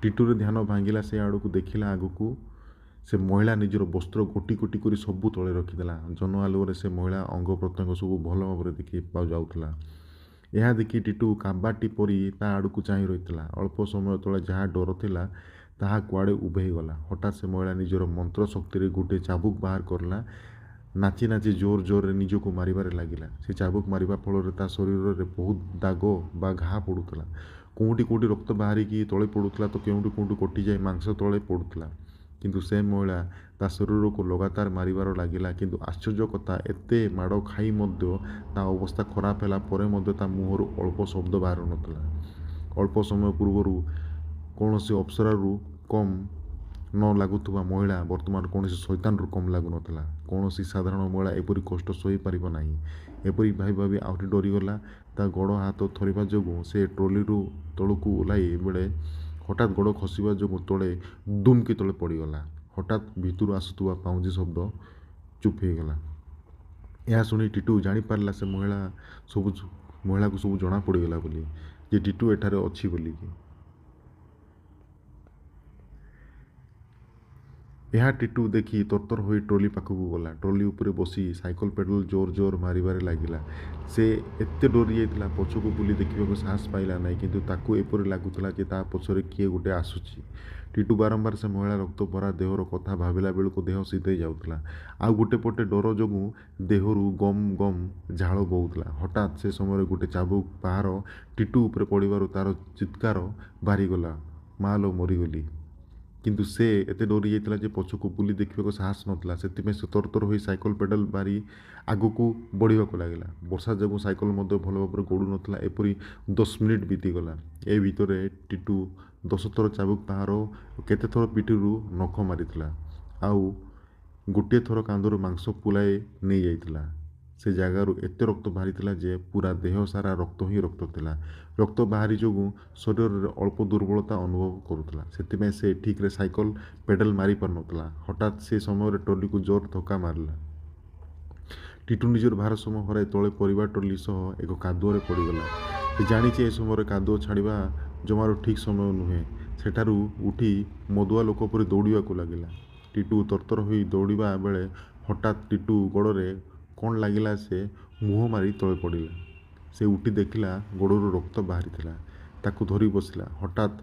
[SPEAKER 1] ଟିଟୁର ଧ୍ୟାନ ଭାଙ୍ଗିଲା। ସେ ଆଡ଼କୁ ଦେଖିଲା ଆଗକୁ ସେ ମହିଳା ନିଜର ବସ୍ତ୍ର ଗୋଟି ଗୋଟି କରି ସବୁ ତଳେ ରଖିଦେଲା। ଜହ୍ନ ଆଲୁଅରେ ସେ ମହିଳା ଅଙ୍ଗ ପ୍ରତ୍ୟଙ୍ଗ ସବୁ ଭଲ ଭାବରେ ଦେଖି ଯାଉଥିଲା। ଏହା ଦେଖି ଟିଟୁ କାବାଟି ପରି ତା ଆଡ଼କୁ ଚାହିଁ ରହିଥିଲା। ଅଳ୍ପ ସମୟ ତଳେ ଯାହା ଡର ଥିଲା ତାହା କୁଆଡ଼େ ଉଭେଇଗଲା। ହଠାତ୍ ସେ ମହିଳା ନିଜର ମନ୍ତ୍ର ଶକ୍ତିରେ ଗୋଟେ ଚାବୁକ ବାହାର କଲା। ନାଚି ନାଚି ଜୋର ଜୋରରେ ନିଜକୁ ମାରିବାରେ ଲାଗିଲା। ସେ ଚାବୁକ ମାରିବା ଫଳରେ ତା ଶରୀରରେ ବହୁତ ଦାଗ ବା ଘା ପଡ଼ୁଥିଲା। କେଉଁଠି କେଉଁଠି ରକ୍ତ ବାହାରିକି ତଳେ ପଡ଼ୁଥିଲା ତ କେଉଁଠି କେଉଁଠି କଟିଯାଇ ମାଂସ ତଳେ ପଡ଼ୁଥିଲା। କିନ୍ତୁ ସେ ମହିଳା ତା ଶରୀରକୁ ଲଗାତାର ମାରିବାର ଲାଗିଲା। କିନ୍ତୁ ଆଶ୍ଚର୍ଯ୍ୟ କଥା, ଏତେ ମାଡ଼ ଖାଇ ମଧ୍ୟ ତା ଅବସ୍ଥା ଖରାପ ହେଲା ପରେ ମଧ୍ୟ ତା ମୁହଁରୁ ଅଳ୍ପ ଶବ୍ଦ ବାହାରୁନଥିଲା। ଅଳ୍ପ ସମୟ ପୂର୍ବରୁ କୌଣସି ଅପ୍ସରାରୁ କମ୍ ନ ଲାଗୁଥିବା ମହିଳା ବର୍ତ୍ତମାନ କୌଣସି ଶୈତାନରୁ କମ୍ ଲାଗୁନଥିଲା। କୌଣସି ସାଧାରଣ ମହିଳା ଏପରି କଷ୍ଟ ସହିପାରିବ ନାହିଁ। ଏପରି ଭାବି ଭାବି ଆହୁରି ଡରିଗଲା। ତା ଗୋଡ଼ ହାତ ଥରିବା ଯୋଗୁଁ ସେ ଟ୍ରଲିରୁ ତଳକୁ ଓହ୍ଲାଇ ବେଳେ ହଠାତ୍ ଗୋଡ଼ ଖସିବା ଯୋଗୁଁ ତଳେ ଦୁମ୍କି ତଳେ ପଡ଼ିଗଲା। ହଠାତ୍ ଭିତରୁ ଆସୁଥିବା ପାଉଁଜି ଶବ୍ଦ ଚୁପ୍ ହୋଇଗଲା। ଏହା ଶୁଣି ଟିଟୁ ଜାଣିପାରିଲା ସେ ମହିଳା ସବୁ ମହିଳାକୁ ସବୁ ଜଣା ପଡ଼ିଗଲା ବୋଲି ଯେ ଟିଟୁ ଏଠାରେ ଅଛି ବୋଲିକି। ଏହା ଟିଟୁ ଦେଖି ତରତର ହୋଇ ଟ୍ରଲି ପାଖକୁ ଗଲା। ଟ୍ରଲି ଉପରେ ବସି ସାଇକେଲ ପେଡ଼ାଲ ଜୋର ଜୋର ମାରିବାରେ ଲାଗିଲା। ସେ ଏତେ ଡରି ଯାଇଥିଲା ପଛକୁ ବୁଲି ଦେଖିବାକୁ ସାହସ ପାଇଲା ନାହିଁ, କିନ୍ତୁ ତାକୁ ଏପରି ଲାଗୁଥିଲା ଯେ ତା ପଛରେ କିଏ ଗୋଟେ ଆସୁଛି। ଟିଟୁ ବାରମ୍ବାର ସେ ମହିଳା ରକ୍ତ ଭରା ଦେହର କଥା ଭାବିଲା ବେଳକୁ ଦେହ ଶୀତେଇ ଯାଉଥିଲା। ଆଉ ଗୋଟେ ପଟେ ଡର ଯୋଗୁଁ ଦେହରୁ ଗମ୍ ଗମ୍ ଝାଳ ବହୁଥିଲା। ହଠାତ୍ ସେ ସମୟରେ ଗୋଟେ ଚାବୁକ ପାହାର ଟିଟୁ ଉପରେ ପଡ଼ିବାରୁ ତାର ଚିତ୍କାର ବାହାରିଗଲା, ମା ଲୋ ମରିଗଲି। କିନ୍ତୁ ସେ ଏତେ ଡରି ଯାଇଥିଲା ଯେ ପଛକୁ ବୁଲି ଦେଖିବାକୁ ସାହସ ନଥିଲା। ସେଥିପାଇଁ ସେ ତରତର ହୋଇ ସାଇକେଲ ପେଡ଼ାଲ ମାରି ଆଗକୁ ବଢ଼ିବାକୁ ଲାଗିଲା। ବର୍ଷା ଯୋଗୁଁ ସାଇକେଲ ମଧ୍ୟ ଭଲ ଭାବରେ ଗଡ଼ୁନଥିଲା। ଏପରି 10 ମିନିଟ୍ ବିତିଗଲା। ଏ ଭିତରେ ଟିଟୁ 10 ଥର ଚାବୁକ ପାହାର କେତେଥର ପିଠିରୁ ନଖ ମାରିଥିଲା ଆଉ ଗୋଟିଏ ଥର କାନ୍ଧରୁ ମାଂସ ପୁଳାଏ ନେଇଯାଇଥିଲା। ସେ ଜାଗାରୁ ଏତେ ରକ୍ତ ବାହାରିଥିଲା ଯେ ପୁରା ଦେହ ସାରା ରକ୍ତ ହିଁ ରକ୍ତ ଥିଲା। ରକ୍ତ ବାହାରି ଯୋଗୁଁ ଶରୀରରେ ଅଳ୍ପ ଦୁର୍ବଳତା ଅନୁଭବ କରୁଥିଲା। ସେଥିପାଇଁ ସେ ଠିକ୍ରେ ସାଇକେଲ ପେଡ଼ାଲ ମାରି ପାରୁନଥିଲା। ହଠାତ୍ ସେ ସମୟରେ ଟ୍ରଲିକୁ ଜୋର ଧକ୍କା ମାରିଲା। ଟିଟୁ ନିଜର ଭାରସାମ୍ୟ ହରାଇ ତଳେ ପରିବା ଟ୍ରଲି ସହ ଏକ କାଦୁଅରେ ପଡ଼ିଗଲା। ସେ ଜାଣିଛି ଏ ସମୟରେ କାଦୁଅ ଛାଡ଼ିବା ଜମାରୁ ଠିକ୍ ସମୟ ନୁହେଁ। ସେଠାରୁ ଉଠି ମଦୁଆ ଲୋକ ପରି ଦୌଡ଼ିବାକୁ ଲାଗିଲା। ଟିଟୁ ତରତର ହୋଇ ଦୌଡ଼ିବା ବେଳେ ହଠାତ୍ ଟିଟୁ ଗୋଡ଼ରେ କ'ଣ ଲାଗିଲା, ସେ ମୁହଁ ମାରି ତଳେ ପଡ଼ିଲା। ସେ ଉଠି ଦେଖିଲା, ଗୋଡ଼ରୁ ରକ୍ତ ବାହାରିଥିଲା। ତାକୁ ଧରି ବସିଲା। ହଠାତ୍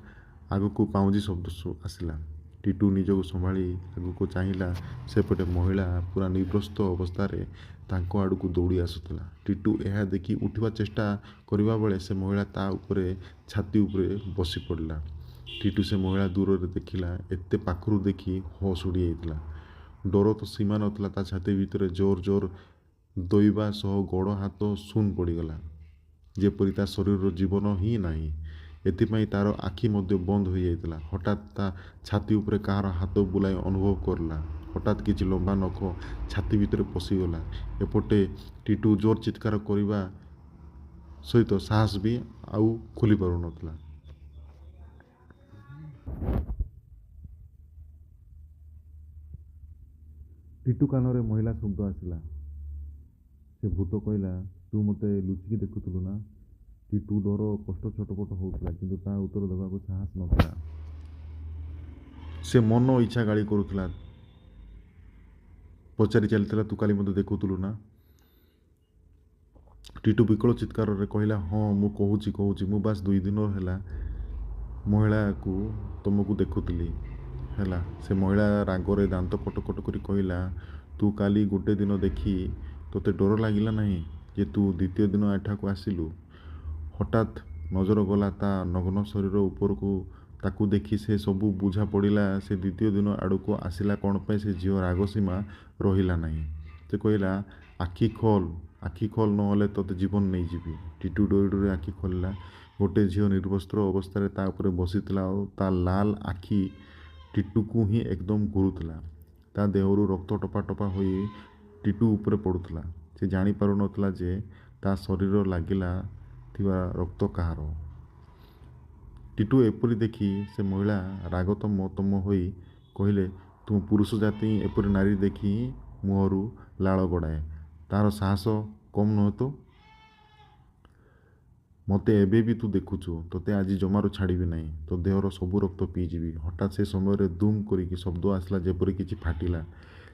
[SPEAKER 1] ଆଗକୁ ପାଉଁଜି ଶବ୍ଦ ଆସିଲା। ଟିଟୁ ନିଜକୁ ସମ୍ଭାଳି ଆଗକୁ ଚାହିଁଲା। ସେପଟେ ମହିଳା ପୁରା ନିର୍ବସ୍ତ୍ର ଅବସ୍ଥାରେ ତାଙ୍କ ଆଡ଼କୁ ଦୌଡ଼ି ଆସୁଥିଲା। ଟିଟୁ ଏହା ଦେଖି ଉଠିବା ଚେଷ୍ଟା କରିବା ବେଳେ ସେ ମହିଳା ତା ଉପରେ ଛାତି ଉପରେ ବସି ପଡ଼ିଲା। ଟିଟୁ ସେ ମହିଳା ଦୂରରେ ଦେଖିଲା, ଏତେ ପାଖରୁ ଦେଖି ହୋସ୍ ଉଡ଼ିଯାଇଥିଲା। ଡର ତ ସୀମା ନଥିଲା। ତା ଛାତି ଭିତରେ ଜୋର ଜୋର ଦୋଇବା ସହ ଗୋଡ଼ ହାତ ଶୂନ ପଡ଼ିଗଲା, ଯେପରି ତା ଶରୀରର ଜୀବନ ହିଁ ନାହିଁ। ଏଥିପାଇଁ ତାର ଆଖି ମଧ୍ୟ ବନ୍ଦ ହୋଇଯାଇଥିଲା। ହଠାତ୍ ତା ଛାତି ଉପରେ କାହାର ହାତ ବୁଲାଇ ଅନୁଭବ କଲା। ହଠାତ୍ କିଛି ଲମ୍ବା ନଖ ଛାତି ଭିତରେ ପଶିଗଲା। ଏପଟେ ଟିଟୁ ଜୋର ଚିତ୍କାର କରିବା ସହିତ ସାହସ ବି ଆଉ ଖୋଲି ପାରୁନଥିଲା। ଟିଟୁ କାନରେ ମହିଳା ଶବ୍ଦ ଆସିଲା। ସେ ଭୂତ କହିଲା, ତୁ ମୋତେ ଲୁଚିକି ଦେଖୁଥିଲୁ ନା? ଟିଟୁ ଡର କଷ୍ଟ ଛଟପଟ ହେଉଥିଲା, କିନ୍ତୁ ତା ଉତ୍ତର ଦେବାକୁ ସାହସ ନଥିଲା। ସେ ମନ ଇଚ୍ଛା ଗାଳି କରୁଥିଲା, ପଚାରି ଚାଲିଥିଲା, ତୁ କାଲି ମୋତେ ଦେଖୁଥିଲୁ ନା? ଟିଟୁ ବିକଳ ଚିତ୍କାରରେ କହିଲା, ହଁ, ମୁଁ କହୁଛି କହୁଛି, ମୁଁ ବାସ୍ 2 ଦିନ ହେଲା ମହିଳାକୁ ତୁମକୁ ଦେଖୁଥିଲି ହେଲା। ସେ ମହିଳା ରାଗରେ ଦାନ୍ତ କଟକଟ କରି କହିଲା, ତୁ କାଲି ଗୋଟେ ଦିନ ଦେଖି ତୋତେ ଡର ଲାଗିଲା ନାହିଁ ଯେ ତୁ ଦ୍ୱିତୀୟ ଦିନ ଏଠାକୁ ଆସିଲୁ? ହଠାତ୍ ନଜର ଗଲା ତା ନଗ୍ନ ଶରୀର ଉପରକୁ। ତାକୁ ଦେଖି ସେ ସବୁ ବୁଝା ପଡ଼ିଲା, ସେ ଦ୍ୱିତୀୟ ଦିନ ଆଡ଼କୁ ଆସିଲା କ'ଣ ପାଇଁ। ସେ ଝିଅ ରାଗ ସୀମା ରହିଲା ନାହିଁ। ସେ କହିଲା, ଆଖି ଖୋଲ, ଆଖି ଖୋଲ, ନହେଲେ ତୋତେ ଜୀବନ ନେଇଯିବି। ଟିଟୁ ଡରି ଡରି ଆଖି ଖୋଲିଲା। ଗୋଟେ ଝିଅ ନିର୍ବସ୍ତ୍ର ଅବସ୍ଥାରେ ତା ଉପରେ ବସିଥିଲା ଆଉ ତା ଲାଲ ଆଖି ଟିଟୁକୁ ହିଁ ଏକଦମ ଘୁରୁଥିଲା। ତା ଦେହରୁ ରକ୍ତ ଟପା ଟପା ହୋଇ ଟିଟୁ ଉପରେ ପଡ଼ୁଥିଲା। ସେ ଜାଣିପାରୁନଥିଲା ଯେ ତା ଶରୀର ଲାଗିଲା ଥିବା ରକ୍ତ କାହାର। ଟିଟୁ ଏପରି ଦେଖି ସେ ମହିଳା ରାଗ ତମ ତମ ହୋଇ କହିଲେ, ତୁମ ପୁରୁଷ ଜାତି ହିଁ ଏପରି ନାରୀ ଦେଖି ହିଁ ମୁହଁରୁ ଲାଳ ଗଡ଼ାଏ। ତାର ସାହସ କମ୍ ନୁହେଁ ତ? ମୋତେ ଏବେ ବି ତୁ ଦେଖୁଛୁ। ତୋତେ ଆଜି ଜମାରୁ ଛାଡ଼ିବି ନାହିଁ। ତୋ ଦେହର ସବୁ ରକ୍ତ ପିଇଯିବି। ହଠାତ୍ ସେ ସମୟରେ ଦୁମ୍ କରିକି ଶବ୍ଦ ଆସିଲା, ଯେପରି କିଛି ଫାଟିଲା।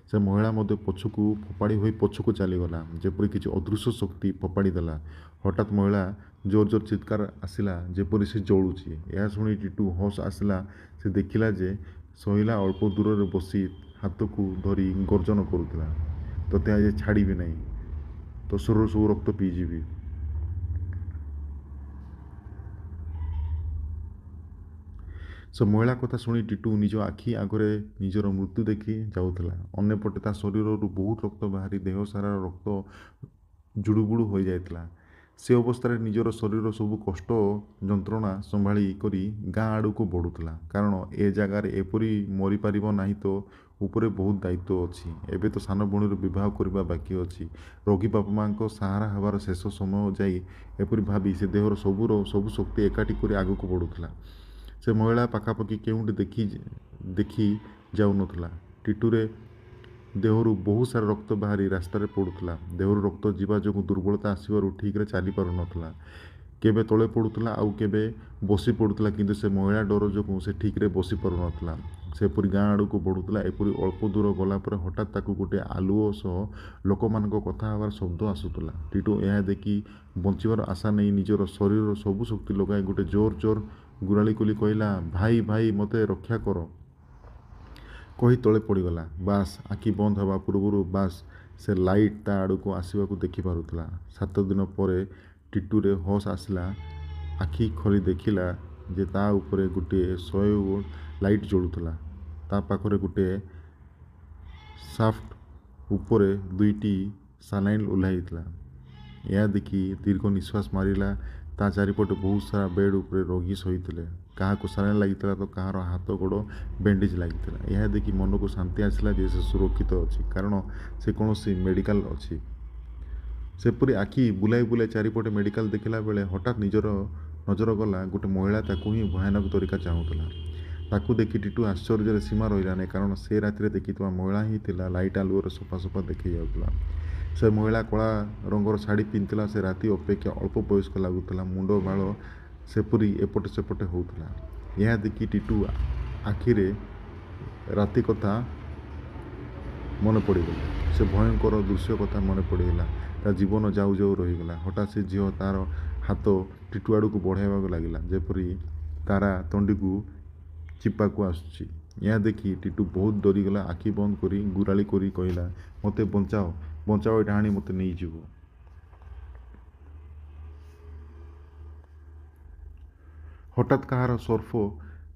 [SPEAKER 1] ସେ ମହିଳା ମଧ୍ୟ ପଛକୁ ଫୋପାଡ଼ି ହୋଇ ପଛକୁ ଚାଲିଗଲା, ଯେପରି କିଛି ଅଦୃଶ୍ୟ ଶକ୍ତି ଫୋପାଡ଼ି ଦେଲା। ହଠାତ୍ ମହିଳା ଜୋର ଜୋର ଚିତ୍କାର ଆସିଲା, ଯେପରି ସେ ଜଳୁଛି। ଏହା ଶୁଣି ଟିଟୁ ହୋସ୍ ଆସିଲା। ସେ ଦେଖିଲା ଯେ ସହିଲା ଅଳ୍ପ ଦୂରରେ ବସି ହାତକୁ ଧରି ଗର୍ଜନ କରୁଥିଲା, ତୋତେ ଆଜି ଛାଡ଼ିବି ନାହିଁ, ତୋ ଶରୀରରୁ ସବୁ ରକ୍ତ ପିଇଯିବି। ସେ ମହିଳା କଥା ଶୁଣି ଟିଟୁ ନିଜ ଆଖି ଆଗରେ ନିଜର ମୃତ୍ୟୁ ଦେଖି ଯାଉଥିଲା। ଅନ୍ୟପଟେ ତା ଶରୀରରୁ ବହୁତ ରକ୍ତ ବାହାରି ଦେହ ସାରା ରକ୍ତ ଜୁଡ଼ୁବୁଡ଼ୁ ହୋଇଯାଇଥିଲା। ସେ ଅବସ୍ଥାରେ ନିଜର ଶରୀରର ସବୁ କଷ୍ଟ ଯନ୍ତ୍ରଣା ସମ୍ଭାଳି କରି ଗାଁ ଆଡ଼କୁ ବଢ଼ୁଥିଲା, କାରଣ ଏ ଜାଗାରେ ଏପରି ମରିପାରିବ ନାହିଁ। ତ ଉପରେ ବହୁତ ଦାୟିତ୍ୱ ଅଛି। ଏବେ ତ ସାନ ଭଉଣୀର ବିବାହ କରିବା ବାକି ଅଛି। ରୋଗୀ ବାପା ମାଆଙ୍କ ସାହାରା ହେବାର ଶେଷ ସମୟ ଯାଇ, ଏପରି ଭାବି ସେ ଦେହର ସବୁର ସବୁ ଶକ୍ତି ଏକାଠି କରି ଆଗକୁ ବଢ଼ୁଥିଲା। ସେ ମହିଳା ପାଖାପାଖି କେଉଁଠି ଦେଖି ଦେଖି ଯାଉନଥିଲା। ଟିଟୁରେ ଦେହରୁ ବହୁତ ସାରା ରକ୍ତ ବାହାରି ରାସ୍ତାରେ ପଡ଼ୁଥିଲା। ଦେହରୁ ରକ୍ତ ଯିବା ଯୋଗୁଁ ଦୁର୍ବଳତା ଆସିବାରୁ ଠିକରେ ଚାଲିପାରୁନଥିଲା। କେବେ ତଳେ ପଡ଼ୁଥିଲା ଆଉ କେବେ ବସି ପଡ଼ୁଥିଲା, କିନ୍ତୁ ସେ ମହିଳା ଡର ଯୋଗୁଁ ସେ ଠିକରେ ବସି ପାରୁନଥିଲା। ସେପରି ଗାଁ ଆଡ଼କୁ ବଢ଼ୁଥିଲା। ଏପରି ଅଳ୍ପ ଦୂର ଗଲା ପରେ ହଠାତ୍ ତାକୁ ଗୋଟିଏ ଆଲୁଅ ସହ ଲୋକମାନଙ୍କ କଥା ହେବାର ଶବ୍ଦ ଆସୁଥିଲା। ଟିଟୁ ଏହା ଦେଖି ବଞ୍ଚିବାର ଆଶା ନେଇ ନିଜର ଶରୀରର ସବୁ ଶକ୍ତି ଲଗାଇ ଗୋଟେ ଜୋର ଜୋର ଗୁରାଳି ଖୋଲି କହିଲା, ଭାଇ ଭାଇ, ମୋତେ ରକ୍ଷା କର, କହି ତଳେ ପଡ଼ିଗଲା। ବାସ୍, ଆଖି ବନ୍ଦ ହେବା ପୂର୍ବରୁ ବାସ୍ ସେ ଲାଇଟ୍ ତା ଆଡ଼କୁ ଆସିବାକୁ ଦେଖିପାରୁଥିଲା। 7 ଦିନ ପରେ ଟିଟୁରେ ହୋସ୍ ଆସିଲା। ଆଖି ଖୋଲି ଦେଖିଲା ଯେ ତା ଉପରେ ଗୋଟିଏ 100 ଲାଇଟ୍ ଜଳୁଥିଲା। ତା ପାଖରେ ଗୋଟିଏ ସାଫ୍ଟ ଉପରେ ଦୁଇଟି ସାଲାଇନ୍ ଓହ୍ଲାଇଥିଲା। ଏହା ଦେଖି ଦୀର୍ଘ ନିଶ୍ୱାସ ମାରିଲା। ତା ଚାରିପଟେ ବହୁତ ସାରା ବେଡ୍ ଉପରେ ରୋଗୀ ଶୋଇଥିଲେ। କାହାକୁ ସାଲାଇନ୍ ଲାଗିଥିଲା ତ କାହାର ହାତ ଗୋଡ଼ ବ୍ୟାଣ୍ଡେଜ୍ ଲାଗିଥିଲା। ଏହା ଦେଖି ମନକୁ ଶାନ୍ତି ଆସିଲା ଯେ ସେ ସୁରକ୍ଷିତ ଅଛି, କାରଣ ସେ କୌଣସି ମେଡ଼ିକାଲ ଅଛି। ସେପରି ଆଖି ବୁଲାଇ ବୁଲାଇ ଚାରିପଟେ ମେଡ଼ିକାଲ ଦେଖିଲା ବେଳେ ହଠାତ୍ ନିଜର ନଜର ଗଲା, ଗୋଟେ ମହିଳା ତାକୁ ହିଁ ଭୟାନକ ତରିକା ଚାହୁଁଥିଲା। ତାକୁ ଦେଖି ଟିଟୁ ଆଶ୍ଚର୍ଯ୍ୟରେ ସୀମା ରହିଲା ନାହିଁ, କାରଣ ସେ ରାତିରେ ଦେଖିଥିବା ମହିଳା ହିଁ ଥିଲା। ଲାଇଟ୍ ଆଲୁଅରେ ସଫା ସଫା ଦେଖି ଯାଉଥିଲା। ସେ ମହିଳା କଳା ରଙ୍ଗର ଶାଢ଼ୀ ପିନ୍ଧିଥିଲା। ସେ ରାତି ଅପେକ୍ଷା ଅଳ୍ପ ବୟସ୍କ ଲାଗୁଥିଲା। ମୁଣ୍ଡ ବାଳ ସେପରି ଏପଟେ ସେପଟେ ହେଉଥିଲା। ଏହା ଦେଖି ଟିଟୁ ଆଖିରେ ରାତି କଥା ମନେ ପଡ଼ିଗଲେ। ସେ ଭୟଙ୍କର ଦୃଶ୍ୟ କଥା ମନେ ପଡ଼ିଗଲା। ତା ଜୀବନ ଯାଉ ଯାଉ ରହିଗଲା। ହଠାତ୍ ସେ ଝିଅ ତା'ର ହାତ ଟିଟୁ ଆଡ଼କୁ ବଢ଼ାଇବାକୁ ଲାଗିଲା, ଯେପରି ତାରା ତଣ୍ଡିକୁ ଚିପାକୁ ଆସୁଛି। ଏହା ଦେଖି ଟିଟୁ ବହୁତ ଡରିଗଲା। ଆଖି ବନ୍ଦ କରି ଗୁରାଳି କରି କହିଲା, ମୋତେ ବଞ୍ଚାଅ, ବଞ୍ଚାଅ, ଏ ଡାହାଣୀ ମୋତେ ନେଇଯିବ। ହଠାତ୍ କାହାର ସର୍ପ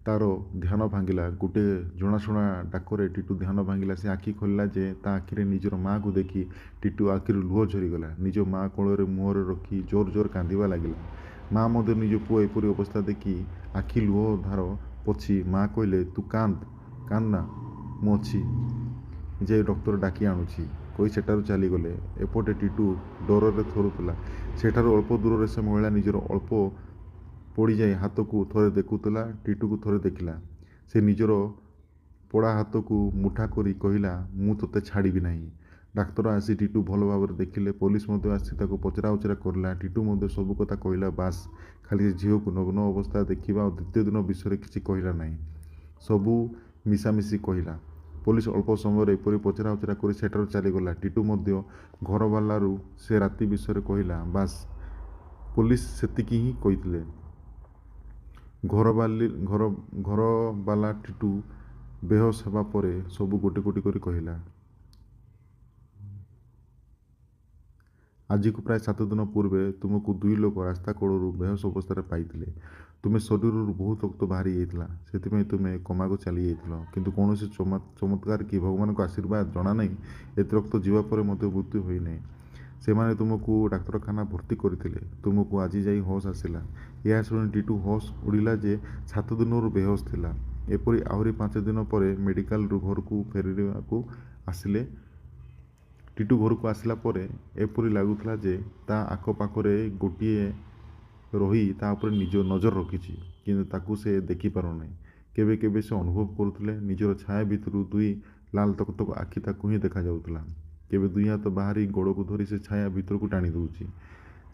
[SPEAKER 1] ତା'ର ଧ୍ୟାନ ଭାଙ୍ଗିଲା। ଗୋଟିଏ ଜଣାଶୁଣା ଡାକରେ ଟିଟୁ ଧ୍ୟାନ ଭାଙ୍ଗିଲା। ସେ ଆଖି ଖୋଲିଲା ଯେ ତା ଆଖିରେ ନିଜର ମାଆକୁ ଦେଖି ଟିଟୁ ଆଖିରୁ ଲୁହ ଝରିଗଲା। ନିଜ ମା କୋଳରେ ମୁହଁରେ ରଖି ଜୋର ଜୋର କାନ୍ଦିବା ଲାଗିଲା। ମା ମଧ୍ୟ ନିଜ ପୁଅ ଏପରି ଅବସ୍ଥା ଦେଖି ଆଖି ଲୁହ ଧାର ପୋଛି ମା କହିଲେ, ତୁ କାନ୍ଦ କାନ୍ଦନା, ମୁଁ ଅଛି, ଯାଇ ଡକ୍ଟର ଡାକି ଆଣୁଛି, କହି ସେଠାରୁ ଚାଲିଗଲେ। ଏପଟେ ଟିଟୁ ଡରରେ ଥରୁଥିଲା। ସେଠାରୁ ଅଳ୍ପ ଦୂରରେ ସେ ମହିଳା ନିଜର ଅଳ୍ପ ପଡ଼ିଯାଇ ହାତକୁ ଥରେ ଦେଖୁଥିଲା, ଟିଟୁକୁ ଥରେ ଦେଖିଲା। ସେ ନିଜର ପୋଡ଼ା ହାତକୁ ମୁଠା କରି କହିଲା, ମୁଁ ତୋତେ ଛାଡ଼ିବି ନାହିଁ। ଡାକ୍ତର ଆସି ଟିଟୁ ଭଲ ଭାବରେ ଦେଖିଲେ। ପୋଲିସ ମଧ୍ୟ ଆସି ତାକୁ ପଚରାଉଚରା କରିଲା। ଟିଟୁ ମଧ୍ୟ ସବୁ କଥା କହିଲା। ବାସ୍, ଖାଲି ସେ ଝିଅକୁ ନଗ୍ନ ଅବସ୍ଥା ଦେଖିବା ଓ ଦ୍ୱିତୀୟ ଦିନ ବିଷୟରେ କିଛି କହିଲା ନାହିଁ। ସବୁ ମିଶାମିଶି କହିଲା। ପୋଲିସ ଅଳ୍ପ ସମୟରେ ଏପରି ପଚରାଉଚରା କରି ସେଠାରୁ ଚାଲିଗଲା। ଟିଟୁ ମଧ୍ୟ ଘରବାଲାରୁ ସେ ରାତି ବିଷୟରେ କହିଲା। ବାସ୍, ପୋଲିସ ସେତିକି ହିଁ କହିଥିଲେ। ଘରବାଲା ଟିଟୁ ବେହୋସ ହେବା ପରେ ସବୁ ଗୋଟି ଗୋଟି କରି କହିଲା। ଆଜିକୁ ପ୍ରାୟ 7 ଦିନ ପୂର୍ବେ ତୁମକୁ ଦୁଇ ଲୋକ ରାସ୍ତା କଡ଼ରୁ ବେହୋସ ଅବସ୍ଥାରେ ପାଇଥିଲେ। ତୁମେ ଶରୀରରୁ ବହୁତ ରକ୍ତ ବାହାରି ଯାଇଥିଲା, ସେଥିପାଇଁ ତୁମେ କୋମାକୁ ଚାଲି ଯାଇଥିଲ। କିନ୍ତୁ କୌଣସି ଚମତ୍କାର କି ଭଗବାନଙ୍କ ଆଶୀର୍ବାଦ ଜଣାନାହିଁ, ଏତେ ରକ୍ତ ଯିବା ପରେ ମଧ୍ୟ ମୃତ୍ୟୁ ହୋଇନାହିଁ। ସେମାନେ ତୁମକୁ ଡାକ୍ତରଖାନା ଭର୍ତ୍ତି କରିଥିଲେ। ତୁମକୁ ଆଜି ଯାଇ ହୋସ୍ ଆସିଲା। ଏହା ଶୁଣି ଟିଟୁ ହୋସ୍ ଉଡ଼ିଲା ଯେ 7 ଦିନରୁ ବେହୋସ ଥିଲା। ଏପରି ଆହୁରି 5 ଦିନ ପରେ ମେଡ଼ିକାଲରୁ ଘରକୁ ଫେରିବାକୁ ଆସିଲେ। ଟିଟୁ ଘରକୁ ଆସିଲା ପରେ ଏପରି ଲାଗୁଥିଲା ଯେ ତା ଆଖପାଖରେ ଗୋଟିଏ ରହି ତା ଉପରେ ନିଜ ନଜର ରଖିଛି, କିନ୍ତୁ ତାକୁ ସେ ଦେଖିପାରୁନାହିଁ। କେବେ କେବେ ସେ ଅନୁଭବ କରୁଥିଲେ ନିଜର ଛାୟା ଭିତରୁ ଦୁଇ ଲାଲ ତକ ତକ ଆଖି ତାକୁ ହିଁ ଦେଖାଯାଉଥିଲା। କେବେ ଦୁଇ ହାତ ବାହାରି ଗୋଡ଼କୁ ଧରି ସେ ଛାୟା ଭିତରକୁ ଟାଣି ଦେଉଛି।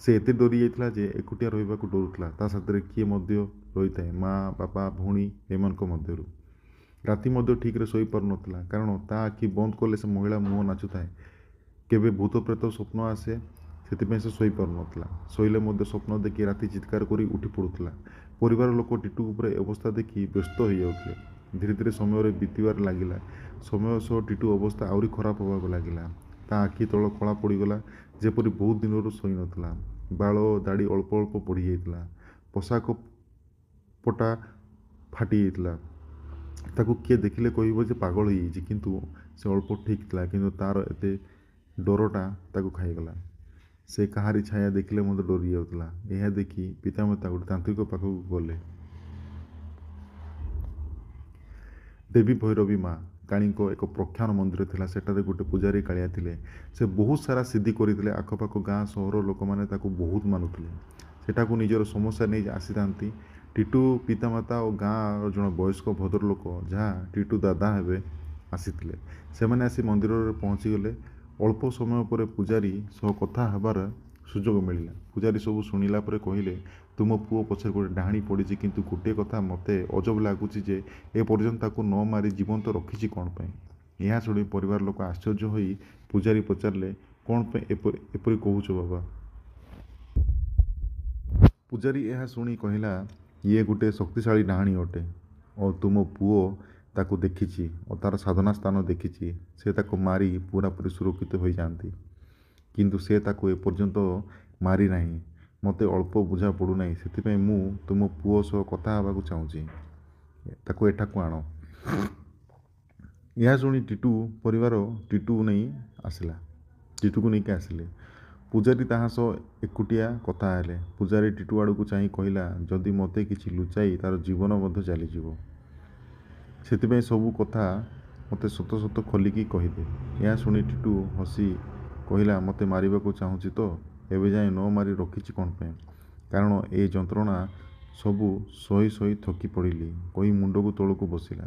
[SPEAKER 1] ସେ ଏତେ ଡରି ଯାଇଥିଲା ଯେ ଏକୁଟିଆ ରହିବାକୁ ଡରୁଥିଲା। ତା ସାଥିରେ କିଏ ମଧ୍ୟ ରହିଥାଏ, ମା, ବାପା, ଭଉଣୀ ଏମାନଙ୍କ ମଧ୍ୟରୁ। ରାତି ମଧ୍ୟ ଠିକ୍ରେ ଶୋଇପାରୁନଥିଲା, କାରଣ ତା ଆଖି ବନ୍ଦ କଲେ ସେ ମହିଳା ମୁହଁ ନାଚୁଥାଏ। କେବେ ଭୂତ ପ୍ରେତ ସ୍ୱପ୍ନ ଆସେ, ସେଥିପାଇଁ ସେ ଶୋଇପାରୁନଥିଲା। ଶୋଇଲେ ମଧ୍ୟ ସ୍ୱପ୍ନ ଦେଖି ରାତି ଚିତ୍କାର କରି ଉଠି ପଡ଼ୁଥିଲା। ପରିବାର ଲୋକ ଟିଟୁ ଉପରେ ଅବସ୍ଥା ଦେଖି ବ୍ୟସ୍ତ ହୋଇଯାଉଥିଲେ। ଧୀରେ ଧୀରେ ସମୟରେ ବିତିବାରେ ଲାଗିଲା। ସମୟ ସହ ଟିଟୁ ଅବସ୍ଥା ଆହୁରି ଖରାପ ହେବାକୁ ଲାଗିଲା। ତା ଆଖି ତଳ କଳା ପଡ଼ିଗଲା, ଯେପରି ବହୁତ ଦିନରୁ ଶୋଇନଥିଲା। ବାଳ ଦାଢ଼ି ଅଳ୍ପ ଅଳ୍ପ ବଢ଼ିଯାଇଥିଲା। ପୋଷାକ ପଟା ଫାଟିଯାଇଥିଲା। ତାକୁ କିଏ ଦେଖିଲେ କହିବ ଯେ ପାଗଳ ହେଇଯାଇଛି, କିନ୍ତୁ ସେ ଅଳ୍ପ ଠିକ୍ ଥିଲା। କିନ୍ତୁ ତା'ର ଏତେ ଡରଟା ତାକୁ ଖାଇଗଲା। ସେ କାହାରି ଛାୟା ଦେଖିଲେ ମଧ୍ୟ ଡରି ଯାଉଥିଲା। ଏହା ଦେଖି ପିତାମାତା ଗୋଟେ ତାନ୍ତ୍ରିକ ପାଖକୁ ଗଲେ। ଦେବୀ ଭୈରବୀ ମା କାଳୀଙ୍କ ଏକ ପ୍ରଖ୍ୟାତ ମନ୍ଦିର ଥିଲା। ସେଠାରେ ଗୋଟେ ପୂଜାରୀ କାଳିଆ ଥିଲେ। ସେ ବହୁତ ସାରା ସିଦ୍ଧି କରିଥିଲେ। ଆଖପାଖ ଗାଁ ସହର ଲୋକମାନେ ତାକୁ ବହୁତ ମାନୁଥିଲେ। ସେଠାକୁ ନିଜର ସମସ୍ୟା ନେଇ ଆସିଥାନ୍ତି। ଟିଟୁ ପିତାମାତା ଓ ଗାଁର ଜଣେ ବୟସ୍କ ଭଦ୍ରଲୋକ, ଯାହା ଟିଟୁ ଦାଦା ହେବେ, ଆସିଥିଲେ। ସେମାନେ ଆସି ମନ୍ଦିରରେ ପହଞ୍ଚିଗଲେ। ଅଳ୍ପ ସମୟ ପରେ ପୂଜାରୀ ସହ କଥା ହେବାର ସୁଯୋଗ ମିଳିଲା। ପୂଜାରୀ ସବୁ ଶୁଣିଲା ପରେ କହିଲେ, ତୁମ ପୁଅ ପଛରେ ଗୋଟେ ଡାହାଣୀ ପଡ଼ିଛି, କିନ୍ତୁ ଗୋଟିଏ କଥା ମୋତେ ଅଜବ ଲାଗୁଛି ଯେ ଏପର୍ଯ୍ୟନ୍ତ ତାକୁ ନ ମାରି ଜୀବନ୍ତ ରଖିଛି କ'ଣ ପାଇଁ? ଏହା ଶୁଣି ପରିବାର ଲୋକ ଆଶ୍ଚର୍ଯ୍ୟ ହୋଇ ପୂଜାରୀ ପଚାରିଲେ, କ'ଣ ପାଇଁ ଏପରି କହୁଛ ବାବା? ପୂଜାରୀ ଏହା ଶୁଣି କହିଲା, ଇଏ ଗୋଟେ ଶକ୍ତିଶାଳୀ ଡାହାଣୀ ଅଟେ ଓ ତୁମ ପୁଅ ତାକୁ ଦେଖିଛି ଓ ତା'ର ସାଧନା ସ୍ଥାନ ଦେଖିଛି। ସେ ତାକୁ ମାରି ପୂରାପୂରି ସୁରକ୍ଷିତ ହୋଇଯାଆନ୍ତି, କିନ୍ତୁ ସେ ତାକୁ ଏପର୍ଯ୍ୟନ୍ତ ମାରି ନାହିଁ। ମୋତେ ଅଳ୍ପ ବୁଝା ପଡ଼ୁନାହିଁ। ସେଥିପାଇଁ ମୁଁ ତୁମ ପୁଅ ସହ କଥା ହେବାକୁ ଚାହୁଁଛି। ତାକୁ ଏଠାକୁ ଆଣ। ଏହା ଶୁଣି ଟିଟୁ ପରିବାର ଟିଟୁ ନେଇ ଆସିଲା। ଟିଟୁକୁ ନେଇକି ଆସିଲେ। ପୂଜାରୀ ତାହା ସହ ଏକୁଟିଆ କଥା ହେଲେ। ପୂଜାରୀ ଟିଟୁ ଆଡ଼କୁ ଚାହିଁ କହିଲା, ଯଦି ମୋତେ କିଛି ଲୁଚାଇ ତା'ର ଜୀବନ ମଧ୍ୟ ଚାଲିଯିବ। ସେଥିପାଇଁ ସବୁ କଥା ମୋତେ ସତ ସତ ଖୋଲିକି କହିଦେ। ଏହା ଶୁଣି ଟିଟୁ ହସି କହିଲା, ମୋତେ ମାରିବାକୁ ଚାହୁଁଛି ତ ଏବେ ଯାଏଁ ନ ମାରି ରଖିଛି କ'ଣ ପାଇଁ? କାରଣ ଏ ଯନ୍ତ୍ରଣା ସବୁ ସହି ସହି ଥକି ପଡ଼ିଲି, କହି ମୁଣ୍ଡକୁ ତଳକୁ ବସିଲା।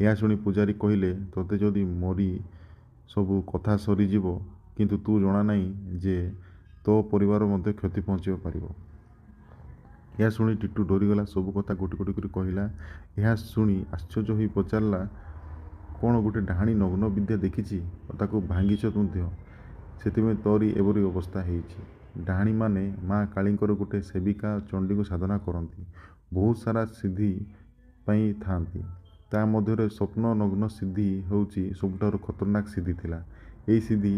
[SPEAKER 1] ଏହା ଶୁଣି ପୂଜାରୀ କହିଲେ, ତୋତେ ଯଦି ମରି ସବୁ କଥା ସରିଯିବ, କିନ୍ତୁ ତୁ ଜଣା ନାହିଁ ଯେ ତୋ ପରିବାର ମଧ୍ୟ କ୍ଷତି ପହଞ୍ଚାଇ ପାରିବ। ଏହା ଶୁଣି ଟିଟୁ ଡରିଗଲା। ସବୁ କଥା ଗୋଟି ଗୋଟି କରି କହିଲା। ଏହା ଶୁଣି ଆଶ୍ଚର୍ଯ୍ୟ ହୋଇ ପଚାରିଲା, କ'ଣ ଗୋଟେ ଡାହାଣୀ ନଗ୍ନ ବିଦ୍ୟା ଦେଖିଛି ଓ ତାକୁ ଭାଙ୍ଗିଛ ମଧ୍ୟ, ସେଥିପାଇଁ ତୋରି ଏପରି ଅବସ୍ଥା ହେଇଛି। ଡାହାଣୀମାନେ ମା କାଳୀଙ୍କର ଗୋଟେ ସେବିକା ଚଣ୍ଡୀଙ୍କୁ ସାଧନା କରନ୍ତି। ବହୁତ ସାରା ସିଦ୍ଧି ପାଇଁ ଥାଆନ୍ତି। ତା ମଧ୍ୟରେ ସ୍ୱପ୍ନ ନଗ୍ନ ସିଦ୍ଧି ହେଉଛି ସବୁଠାରୁ ଖତରନାକ ସିଦ୍ଧି ଥିଲା। ଏହି ସିଦ୍ଧି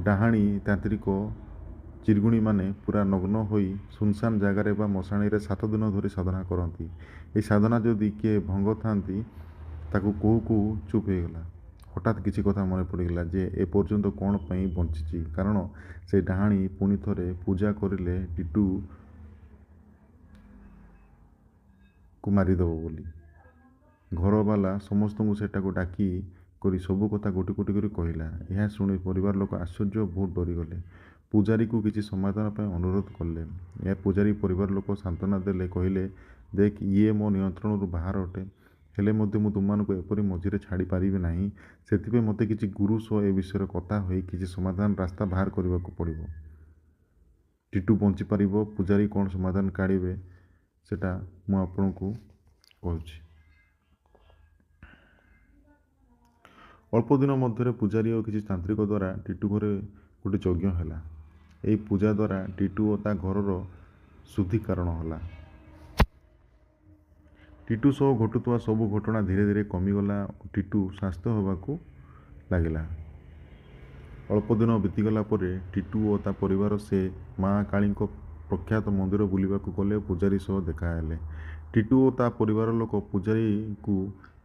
[SPEAKER 1] ଡାହାଣୀ ତାନ୍ତ୍ରିକ ଚିରଗୁଣୀମାନେ ପୁରା ନଗ୍ନ ହୋଇ ସୁନସାନ ଜାଗାରେ ବା ମଶାଣିରେ 7 ଦିନ ଧରି ସାଧନା କରନ୍ତି। ଏହି ସାଧନା ଯଦି କିଏ ଭଙ୍ଗ ଥାନ୍ତି, ତାକୁ କହୁ କହୁ ଚୁପ୍ ହେଇଗଲା। ହଠାତ୍ କିଛି କଥା ମନେ ପଡ଼ିଗଲା ଯେ ଏପର୍ଯ୍ୟନ୍ତ କ'ଣ ପାଇଁ ବଞ୍ଚିଛି, କାରଣ ସେ ଡାହାଣୀ ପୁଣି ଥରେ ପୂଜା କରିଲେ ଟିଟୁକୁ ମାରିଦେବ ବୋଲି। ଘରବାଲା ସମସ୍ତଙ୍କୁ ସେଠାକୁ ଡାକି କରି ସବୁ କଥା ଗୋଟି ଗୋଟି କରି କହିଲା। ଏହା ଶୁଣି ପରିବାର ଲୋକ ଆଶ୍ଚର୍ଯ୍ୟ, ବହୁତ ଡରିଗଲେ। ପୂଜାରୀକୁ କିଛି ସମାଧାନ ପାଇଁ ଅନୁରୋଧ କଲେ। ଏହା ପୂଜାରୀ ପରିବାର ଲୋକ ସାନ୍ତ୍ୱନା ଦେଲେ, କହିଲେ, ଦେଖ, ଇଏ ମୋ ନିୟନ୍ତ୍ରଣରୁ ବାହାର ଅଟେ, ହେଲେ ମଧ୍ୟ ମୁଁ ତୁମମାନଙ୍କୁ ଏପରି ମଝିରେ ଛାଡ଼ିପାରିବି ନାହିଁ। ସେଥିପାଇଁ ମୋତେ କିଛି ଗୁରୁ ସହ ଏ ବିଷୟରେ କଥା ହୋଇ କିଛି ସମାଧାନ ରାସ୍ତା ବାହାର କରିବାକୁ ପଡ଼ିବ। ଟିଟୁ ବଞ୍ଚିପାରିବ। ପୂଜାରୀ କ'ଣ ସମାଧାନ କାଢ଼ିବେ ସେଟା ମୁଁ ଆପଣଙ୍କୁ କହୁଛି। ଅଳ୍ପ ଦିନ ମଧ୍ୟରେ ପୂଜାରୀ ଓ କିଛି ତାନ୍ତ୍ରିକ ଦ୍ୱାରା ଟିଟୁ ଘରେ ଗୋଟେ ଯଜ୍ଞ ହେଲା। ଏହି ପୂଜା ଦ୍ୱାରା ଟିଟୁ ଓ ତା ଘରର ଶୁଦ୍ଧିକରଣ ହେଲା। ଟିଟୁ ସହ ଘଟୁଥିବା ସବୁ ଘଟଣା ଧୀରେ ଧୀରେ କମିଗଲା। ଟିଟୁ ସ୍ୱାସ୍ଥ୍ୟ ହେବାକୁ ଲାଗିଲା। ଅଳ୍ପ ଦିନ ବିତିଗଲା ପରେ ଟିଟୁ ଓ ତା ପରିବାର ସେ ମା କାଳୀଙ୍କ ପ୍ରଖ୍ୟାତ ମନ୍ଦିର ବୁଲିବାକୁ ଗଲେ। ପୂଜାରୀ ସହ ଦେଖାହେଲେ। ଟିଟୁ ଓ ତା ପରିବାର ଲୋକ ପୂଜାରୀକୁ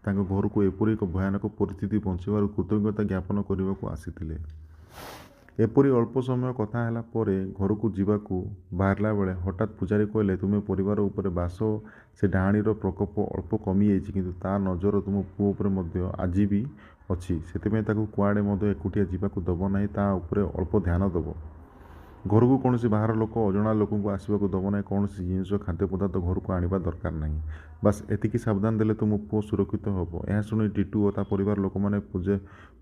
[SPEAKER 1] ତାଙ୍କ ଘରକୁ ଏପରି ଏକ ଭୟାନକ ପରିସ୍ଥିତି ବଞ୍ଚାଇବାରୁ କୃତଜ୍ଞତା ଜ୍ଞାପନ କରିବାକୁ ଆସିଥିଲେ। ଏପରି ଅଳ୍ପ ସମୟ କଥା ହେଲା ପରେ ଘରକୁ ଯିବାକୁ ବାହାରିଲା ବେଳେ ହଠାତ୍ ପୂଜାରୀ କହିଲେ, ତୁମେ ପରିବାର ଉପରେ ବାସ ସେ ଡାହାଣୀର ପ୍ରକୋପ ଅଳ୍ପ କମିଯାଇଛି, କିନ୍ତୁ ତା ନଜର ତୁମ ପୁଅ ଉପରେ ମଧ୍ୟ ଆଜି ବି ଅଛି। ସେଥିପାଇଁ ତାକୁ କୁଆଡ଼େ ମଧ୍ୟ ଏକୁଟିଆ ଯିବାକୁ ଦେବ ନାହିଁ। ତା ଉପରେ ଅଳ୍ପ ଧ୍ୟାନ ଦେବ। ଘରକୁ କୌଣସି ବାହାର ଲୋକ, ଅଜଣା ଲୋକଙ୍କୁ ଆସିବାକୁ ଦେବ ନାହିଁ। କୌଣସି ଜିନିଷ, ଖାଦ୍ୟ ପଦାର୍ଥ ଘରକୁ ଆଣିବା ଦରକାର ନାହିଁ। ବାସ୍ ଏତିକି ସାବଧାନ ଦେଲେ ତୁମ ପୁଅ ସୁରକ୍ଷିତ ହେବ। ଏହା ଶୁଣି ଟିଟୁ ଓ ତା ପରିବାର ଲୋକମାନେ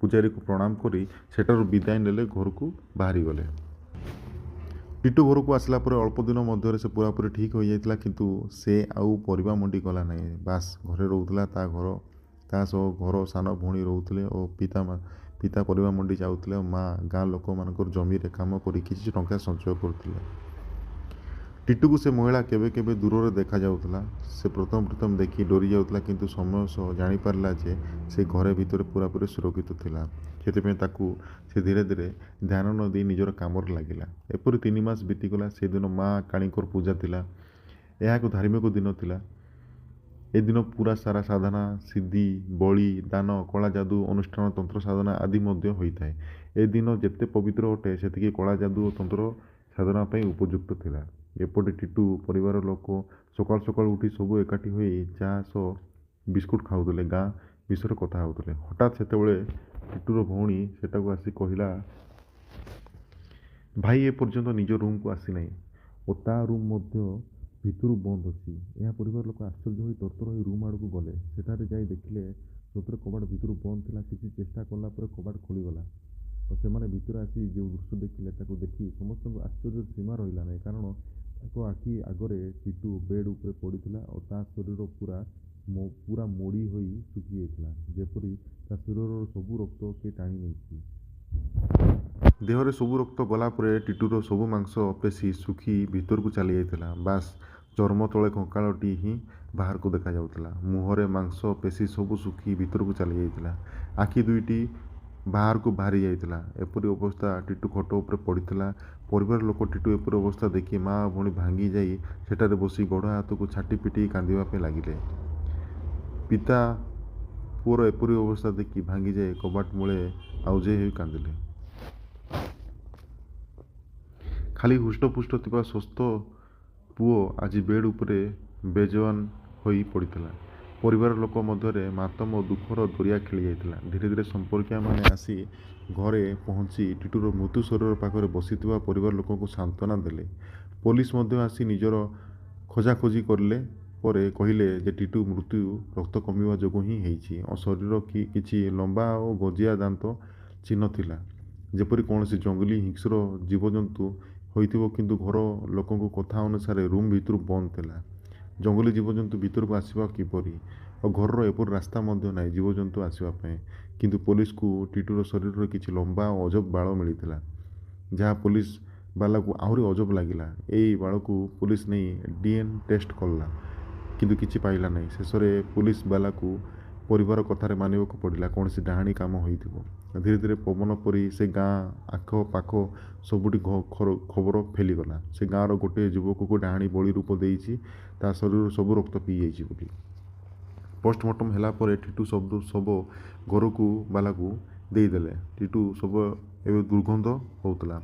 [SPEAKER 1] ପୂଜାରୀକୁ ପ୍ରଣାମ କରି ସେଠାରୁ ବିଦାୟ ନେଲେ, ଘରକୁ ବାହାରିଗଲେ। ଟିଟୁ ଘରକୁ ଆସିଲା ପରେ ଅଳ୍ପ ଦିନ ମଧ୍ୟରେ ସେ ପୁରାପୁରି ଠିକ୍ ହୋଇଯାଇଥିଲା, କିନ୍ତୁ ସେ ଆଉ ପରିବା ମଣ୍ଡି ଗଲା ନାହିଁ। ବାସ୍ ଘରେ ରହୁଥିଲା। ତା ଘର ତା ସହ ଘର ସାନ ଭଉଣୀ ରହୁଥିଲେ ଓ ପିତା ପରିବା ମଣ୍ଡି ଯାଉଥିଲେ ଓ ମା ଗାଁ ଲୋକମାନଙ୍କର ଜମିରେ କାମ କରି କିଛି ଟଙ୍କା ସଞ୍ଚୟ କରୁଥିଲେ। ଟିଟୁକୁ ସେ ମହିଳା କେବେ କେବେ ଦୂରରେ ଦେଖାଯାଉଥିଲା। ସେ ପ୍ରଥମ ପ୍ରଥମ ଦେଖି ଡରିଯାଉଥିଲା, କିନ୍ତୁ ସମୟ ସହ ଜାଣିପାରିଲା ଯେ ସେ ଘରେ ଭିତରେ ପୁରାପୁରି ସୁରକ୍ଷିତ ଥିଲା। ସେଥିପାଇଁ ତାକୁ ସେ ଧୀରେ ଧୀରେ ଧ୍ୟାନ ନ ଦେଇ ନିଜର କାମରେ ଲାଗିଲା। ଏପରି 3 ମାସ ବିତିଗଲା। ସେଦିନ ମା କାଳୀଙ୍କର ପୂଜା ଥିଲା। ଏହା ଏକ ଧାର୍ମିକ ଦିନ ଥିଲା। ଏ ଦିନ ପୁରା ସାରା ସାଧନା, ସିଦ୍ଧି, ବଳି ଦାନ, କଳା ଯାଦୁ ଅନୁଷ୍ଠାନ, ତନ୍ତ୍ର ସାଧନା ଆଦି ମଧ୍ୟ ହୋଇଥାଏ। ଏ ଦିନ ଯେତେ ପବିତ୍ର ଅଟେ, ସେତିକି କଳା ଯାଦୁ ଓ ତନ୍ତ୍ର ସାଧନା ପାଇଁ ଉପଯୁକ୍ତ ଥିଲା। ଏପଟେ ଟିଟୁ ପରିବାର ଲୋକ ସକାଳୁ ସକାଳୁ ଉଠି ସବୁ ଏକାଠି ହୋଇ ଚା ସହ ବିସ୍କୁଟ ଖାଉଥିଲେ, ଗାଁ ବିଷୟରେ କଥା ହେଉଥିଲେ। ହଠାତ୍ ସେତେବେଳେ ଟିଟୁର ଭଉଣୀ ସେଟାକୁ ଆସି କହିଲା, ଭାଇ ଏପର୍ଯ୍ୟନ୍ତ ନିଜ ରୁମ୍କୁ ଆସିନାହିଁ ଓ ତା ରୁମ୍ ମଧ୍ୟ ଭିତରୁ ବନ୍ଦ ଅଛି। ଏହା ପରିବାର ଲୋକ ଆଶ୍ଚର୍ଯ୍ୟ ହୋଇ ତରତର ହୋଇ ରୁମ୍ ଆଡ଼କୁ ଗଲେ। ସେଠାରେ ଯାଇ ଦେଖିଲେ ସତରେ କବାଟ ଭିତରୁ ବନ୍ଦ ଥିଲା। କିଛି ଚେଷ୍ଟା କଲା ପରେ କବାଟ ଖୋଲିଗଲା ଓ ସେମାନେ ଭିତରେ ଆସି ଯେଉଁ ଦୃଶ୍ୟ ଦେଖିଲେ, ତାକୁ ଦେଖି ସମସ୍ତଙ୍କୁ ଆଶ୍ଚର୍ଯ୍ୟର ସୀମା ରହିଲା ନାହିଁ। କାରଣ ତାଙ୍କ ଆଖି ଆଗରେ ଟିଟୁ ବେଡ୍ ଉପରେ ପଡ଼ିଥିଲା ଓ ତା ଶରୀର ପୁରା ମୋଡ଼ି ହୋଇ ଶୁଖିଯାଇଥିଲା, ଯେପରି ତା ଶରୀରର ସବୁ ରକ୍ତ କିଏ ଟାଣି ନେଇଛି। ଦେହରେ ସବୁ ରକ୍ତ ଗଲା ପରେ ଟିଟୁର ସବୁ ମାଂସ ପେଶୀ ଶୁଖି ଭିତରକୁ ଚାଲିଯାଇଥିଲା। ବାସ୍ ଚର୍ମ ତଳେ କଙ୍କାଳଟି ହିଁ ବାହାରକୁ ଦେଖାଯାଉଥିଲା। ମୁହଁରେ ମାଂସ ପେଶୀ ସବୁ ଶୁଖି ଭିତରକୁ ଚାଲିଯାଇଥିଲା। ଆଖି ଦୁଇଟି ବାହାରକୁ ବାହାରି ଯାଇଥିଲା। ଏପରି ଅବସ୍ଥା ଟିଟୁ ଖଟ ଉପରେ ପଡ଼ିଥିଲା। ପରିବାର ଲୋକ ଟିଟୁ ଏପରି ଅବସ୍ଥା ଦେଖି ମା ଭଉଣୀ ଭାଙ୍ଗି ଯାଇ ସେଠାରେ ବସି ଗୋଡ଼ ହାତକୁ ଛାଟି ପିଟି କାନ୍ଦିବା ପାଇଁ ଲାଗିଲେ। ପିତା ପୁଅର ଏପରି ଅବସ୍ଥା ଦେଖି ଭାଙ୍ଗିଯାଇ କବାଟ ମୂଳେ ଆଉଜେଇ ହୋଇ କାନ୍ଦିଲେ। ଖାଲି ହୃଷ୍ଟପୁଷ୍ଟ ଥିବା ସୁସ୍ଥ ପୁଅ ଆଜି ବେଡ୍ ଉପରେ ବେଜବାନ ହୋଇ ପଡ଼ିଥିଲା। ପରିବାର ଲୋକ ମଧ୍ୟରେ ମାତମ ଓ ଦୁଃଖର ଦରିଆ ଖେଳିଯାଇଥିଲା। ଧୀରେ ଧୀରେ ସମ୍ପର୍କୀୟମାନେ ଆସି ଘରେ ପହଞ୍ଚି ଟିଟୁର ମୃତ୍ୟୁ ଶରୀର ପାଖରେ ବସିଥିବା ପରିବାର ଲୋକଙ୍କୁ ସାନ୍ତ୍ୱନା ଦେଲେ। ପୋଲିସ ମଧ୍ୟ ଆସି ନିଜର ଖୋଜାଖୋଜି କରିଲେ। ପରେ କହିଲେ ଯେ ଟିଟୁ ମୃତ୍ୟୁ ରକ୍ତ କମିବା ଯୋଗୁଁ ହିଁ ହେଇଛି ଓ ଶରୀର କିଛି ଲମ୍ବା ଓ ଗଜିଆ ଦାନ୍ତ ଚିହ୍ନ ଥିଲା, ଯେପରି କୌଣସି ଜଙ୍ଗଲୀ ହିଂସ୍ର ଜୀବଜନ୍ତୁ ହୋଇଥିବ। କିନ୍ତୁ ଘର ଲୋକଙ୍କ କଥା ଅନୁସାରେ ରୁମ୍ ଭିତରୁ ବନ୍ଦ ଥିଲା। ଜଙ୍ଗଲୀ ଜୀବଜନ୍ତୁ ଭିତରକୁ ଆସିବା କିପରି? ଆଉ ଘରର ଏପରି ରାସ୍ତା ମଧ୍ୟ ନାହିଁ ଜୀବଜନ୍ତୁ ଆସିବା ପାଇଁ। କିନ୍ତୁ ପୋଲିସକୁ ଟିଟୁର ଶରୀରରେ କିଛି ଲମ୍ବା ଓ ଅଜବ ବାଳ ମିଳିଥିଲା, ଯାହା ପୋଲିସ ବାଲାକୁ ଆହୁରି ଅଜବ ଲାଗିଲା। ଏଇ ବାଳକୁ ପୋଲିସ ନେଇ ଡିଏନ୍ ଟେଷ୍ଟ କଲା, କିନ୍ତୁ କିଛି ପାଇଲା ନାହିଁ। ଶେଷରେ ପୋଲିସ ବାଲାକୁ ପରିବାର କଥାରେ ମାନିବାକୁ ପଡ଼ିଲା, କୌଣସି ଡାହାଣୀ କାମ ହୋଇଥିବ। ଧୀରେ ଧୀରେ ପବନ ପରି ସେ ଗାଁ ଆଖ ପାଖ ସବୁଠି ଖବର ଫେଲିଗଲା, ସେ ଗାଁର ଗୋଟିଏ ଯୁବକକୁ ଡାହାଣୀ ବଳି ରୂପ ଦେଇଛି, ତା ଶରୀରରୁ ସବୁ ରକ୍ତ ପିଇଯାଇଛି ବୋଲି। ପୋଷ୍ଟମର୍ଟମ ହେଲା ପରେ ଟିଟୁ ଶବ ଘରକୁ ବାଲାକୁ ଦେଇଦେଲେ। ଟିଟୁ ଶବ ଏବେ ଦୁର୍ଗନ୍ଧ ହେଉଥିଲା,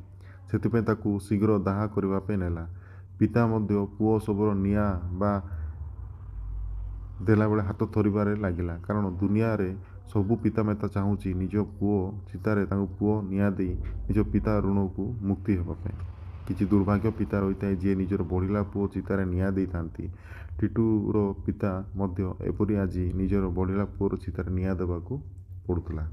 [SPEAKER 1] ସେଥିପାଇଁ ତାକୁ ଶୀଘ୍ର ଦାହ କରିବା ପାଇଁ ନେଲା। ପିତା ମଧ୍ୟ ପୁଅ ଶବର ନିଆଁ ବା ଦେଲାବେଳେ ହାତ ଥରିବାରେ ଲାଗିଲା, କାରଣ ଦୁନିଆରେ ସବୁ ପିତାମାତା ଚାହୁଁଛି ନିଜ ପୁଅ ଚିତାରେ ତାଙ୍କ ପୁଅ ନିଆଁ ଦେଇ ନିଜ ପିତା ଋଣକୁ ମୁକ୍ତି ହେବା ପାଇଁ। କିଛି ଦୁର୍ଭାଗ୍ୟ ପିତା ରହିଥାଏ, ଯିଏ ନିଜର ବଢ଼ିଲା ପୁଅ ଚିତାରେ ନିଆଁ ଦେଇଥାନ୍ତି। ଟିଟୁର ପିତା ମଧ୍ୟ ଏପରି ଆଜି ନିଜର ବଢ଼ିଲା ପୁଅର ଚିତାରେ ନିଆଁ ଦେବାକୁ ପଡ଼ୁଥିଲା।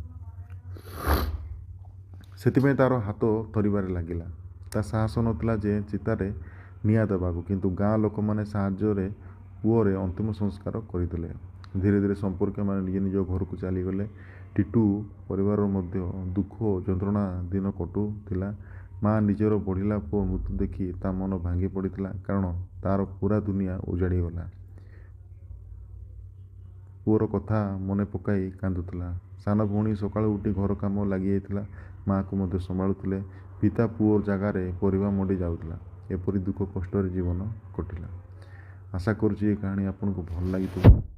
[SPEAKER 1] ସେଥିପାଇଁ ତା'ର ହାତ ଥରିବାରେ ଲାଗିଲା। ତା ସାହସ ନଥିଲା ଯେ ଚିତାରେ ନିଆଁ ଦେବାକୁ, କିନ୍ତୁ ଗାଁ ଲୋକମାନେ ସାହାଯ୍ୟରେ ପୁଅରେ ଅନ୍ତିମ ସଂସ୍କାର କରିଦେଲେ। ଧୀରେ ଧୀରେ ସମ୍ପର୍କୀୟମାନେ ନିଜ ନିଜ ଘରକୁ ଚାଲିଗଲେ। ଟିଟୁ ପରିବାରର ମଧ୍ୟ ଦୁଃଖ ଯନ୍ତ୍ରଣା ଦିନ କଟୁଥିଲା। ମା ନିଜର ବଢ଼ିଲା ପୁଅ ମୃତ୍ୟୁ ଦେଖି ତା ମନ ଭାଙ୍ଗି ପଡ଼ିଥିଲା, କାରଣ ତା'ର ପୁରା ଦୁନିଆ ଉଜାଡ଼ିଗଲା। ପୁଅର କଥା ମନେ ପକାଇ କାନ୍ଦୁଥିଲା। ସାନ ଭଉଣୀ ସକାଳୁ ଉଠି ଘର କାମ ଲାଗିଯାଇଥିଲା, ମାଆକୁ ମଧ୍ୟ ସମ୍ଭାଳୁଥିଲେ। ପିତା ପୁଅ ଜାଗାରେ ପରିବା ମଣ୍ଡି ଯାଉଥିଲା। ଏପରି ଦୁଃଖ କଷ୍ଟରେ ଜୀବନ କଟିଲା। ଆଶା କରୁଛି ଏ କାହାଣୀ ଆପଣଙ୍କୁ ଭଲ ଲାଗିଥିବ।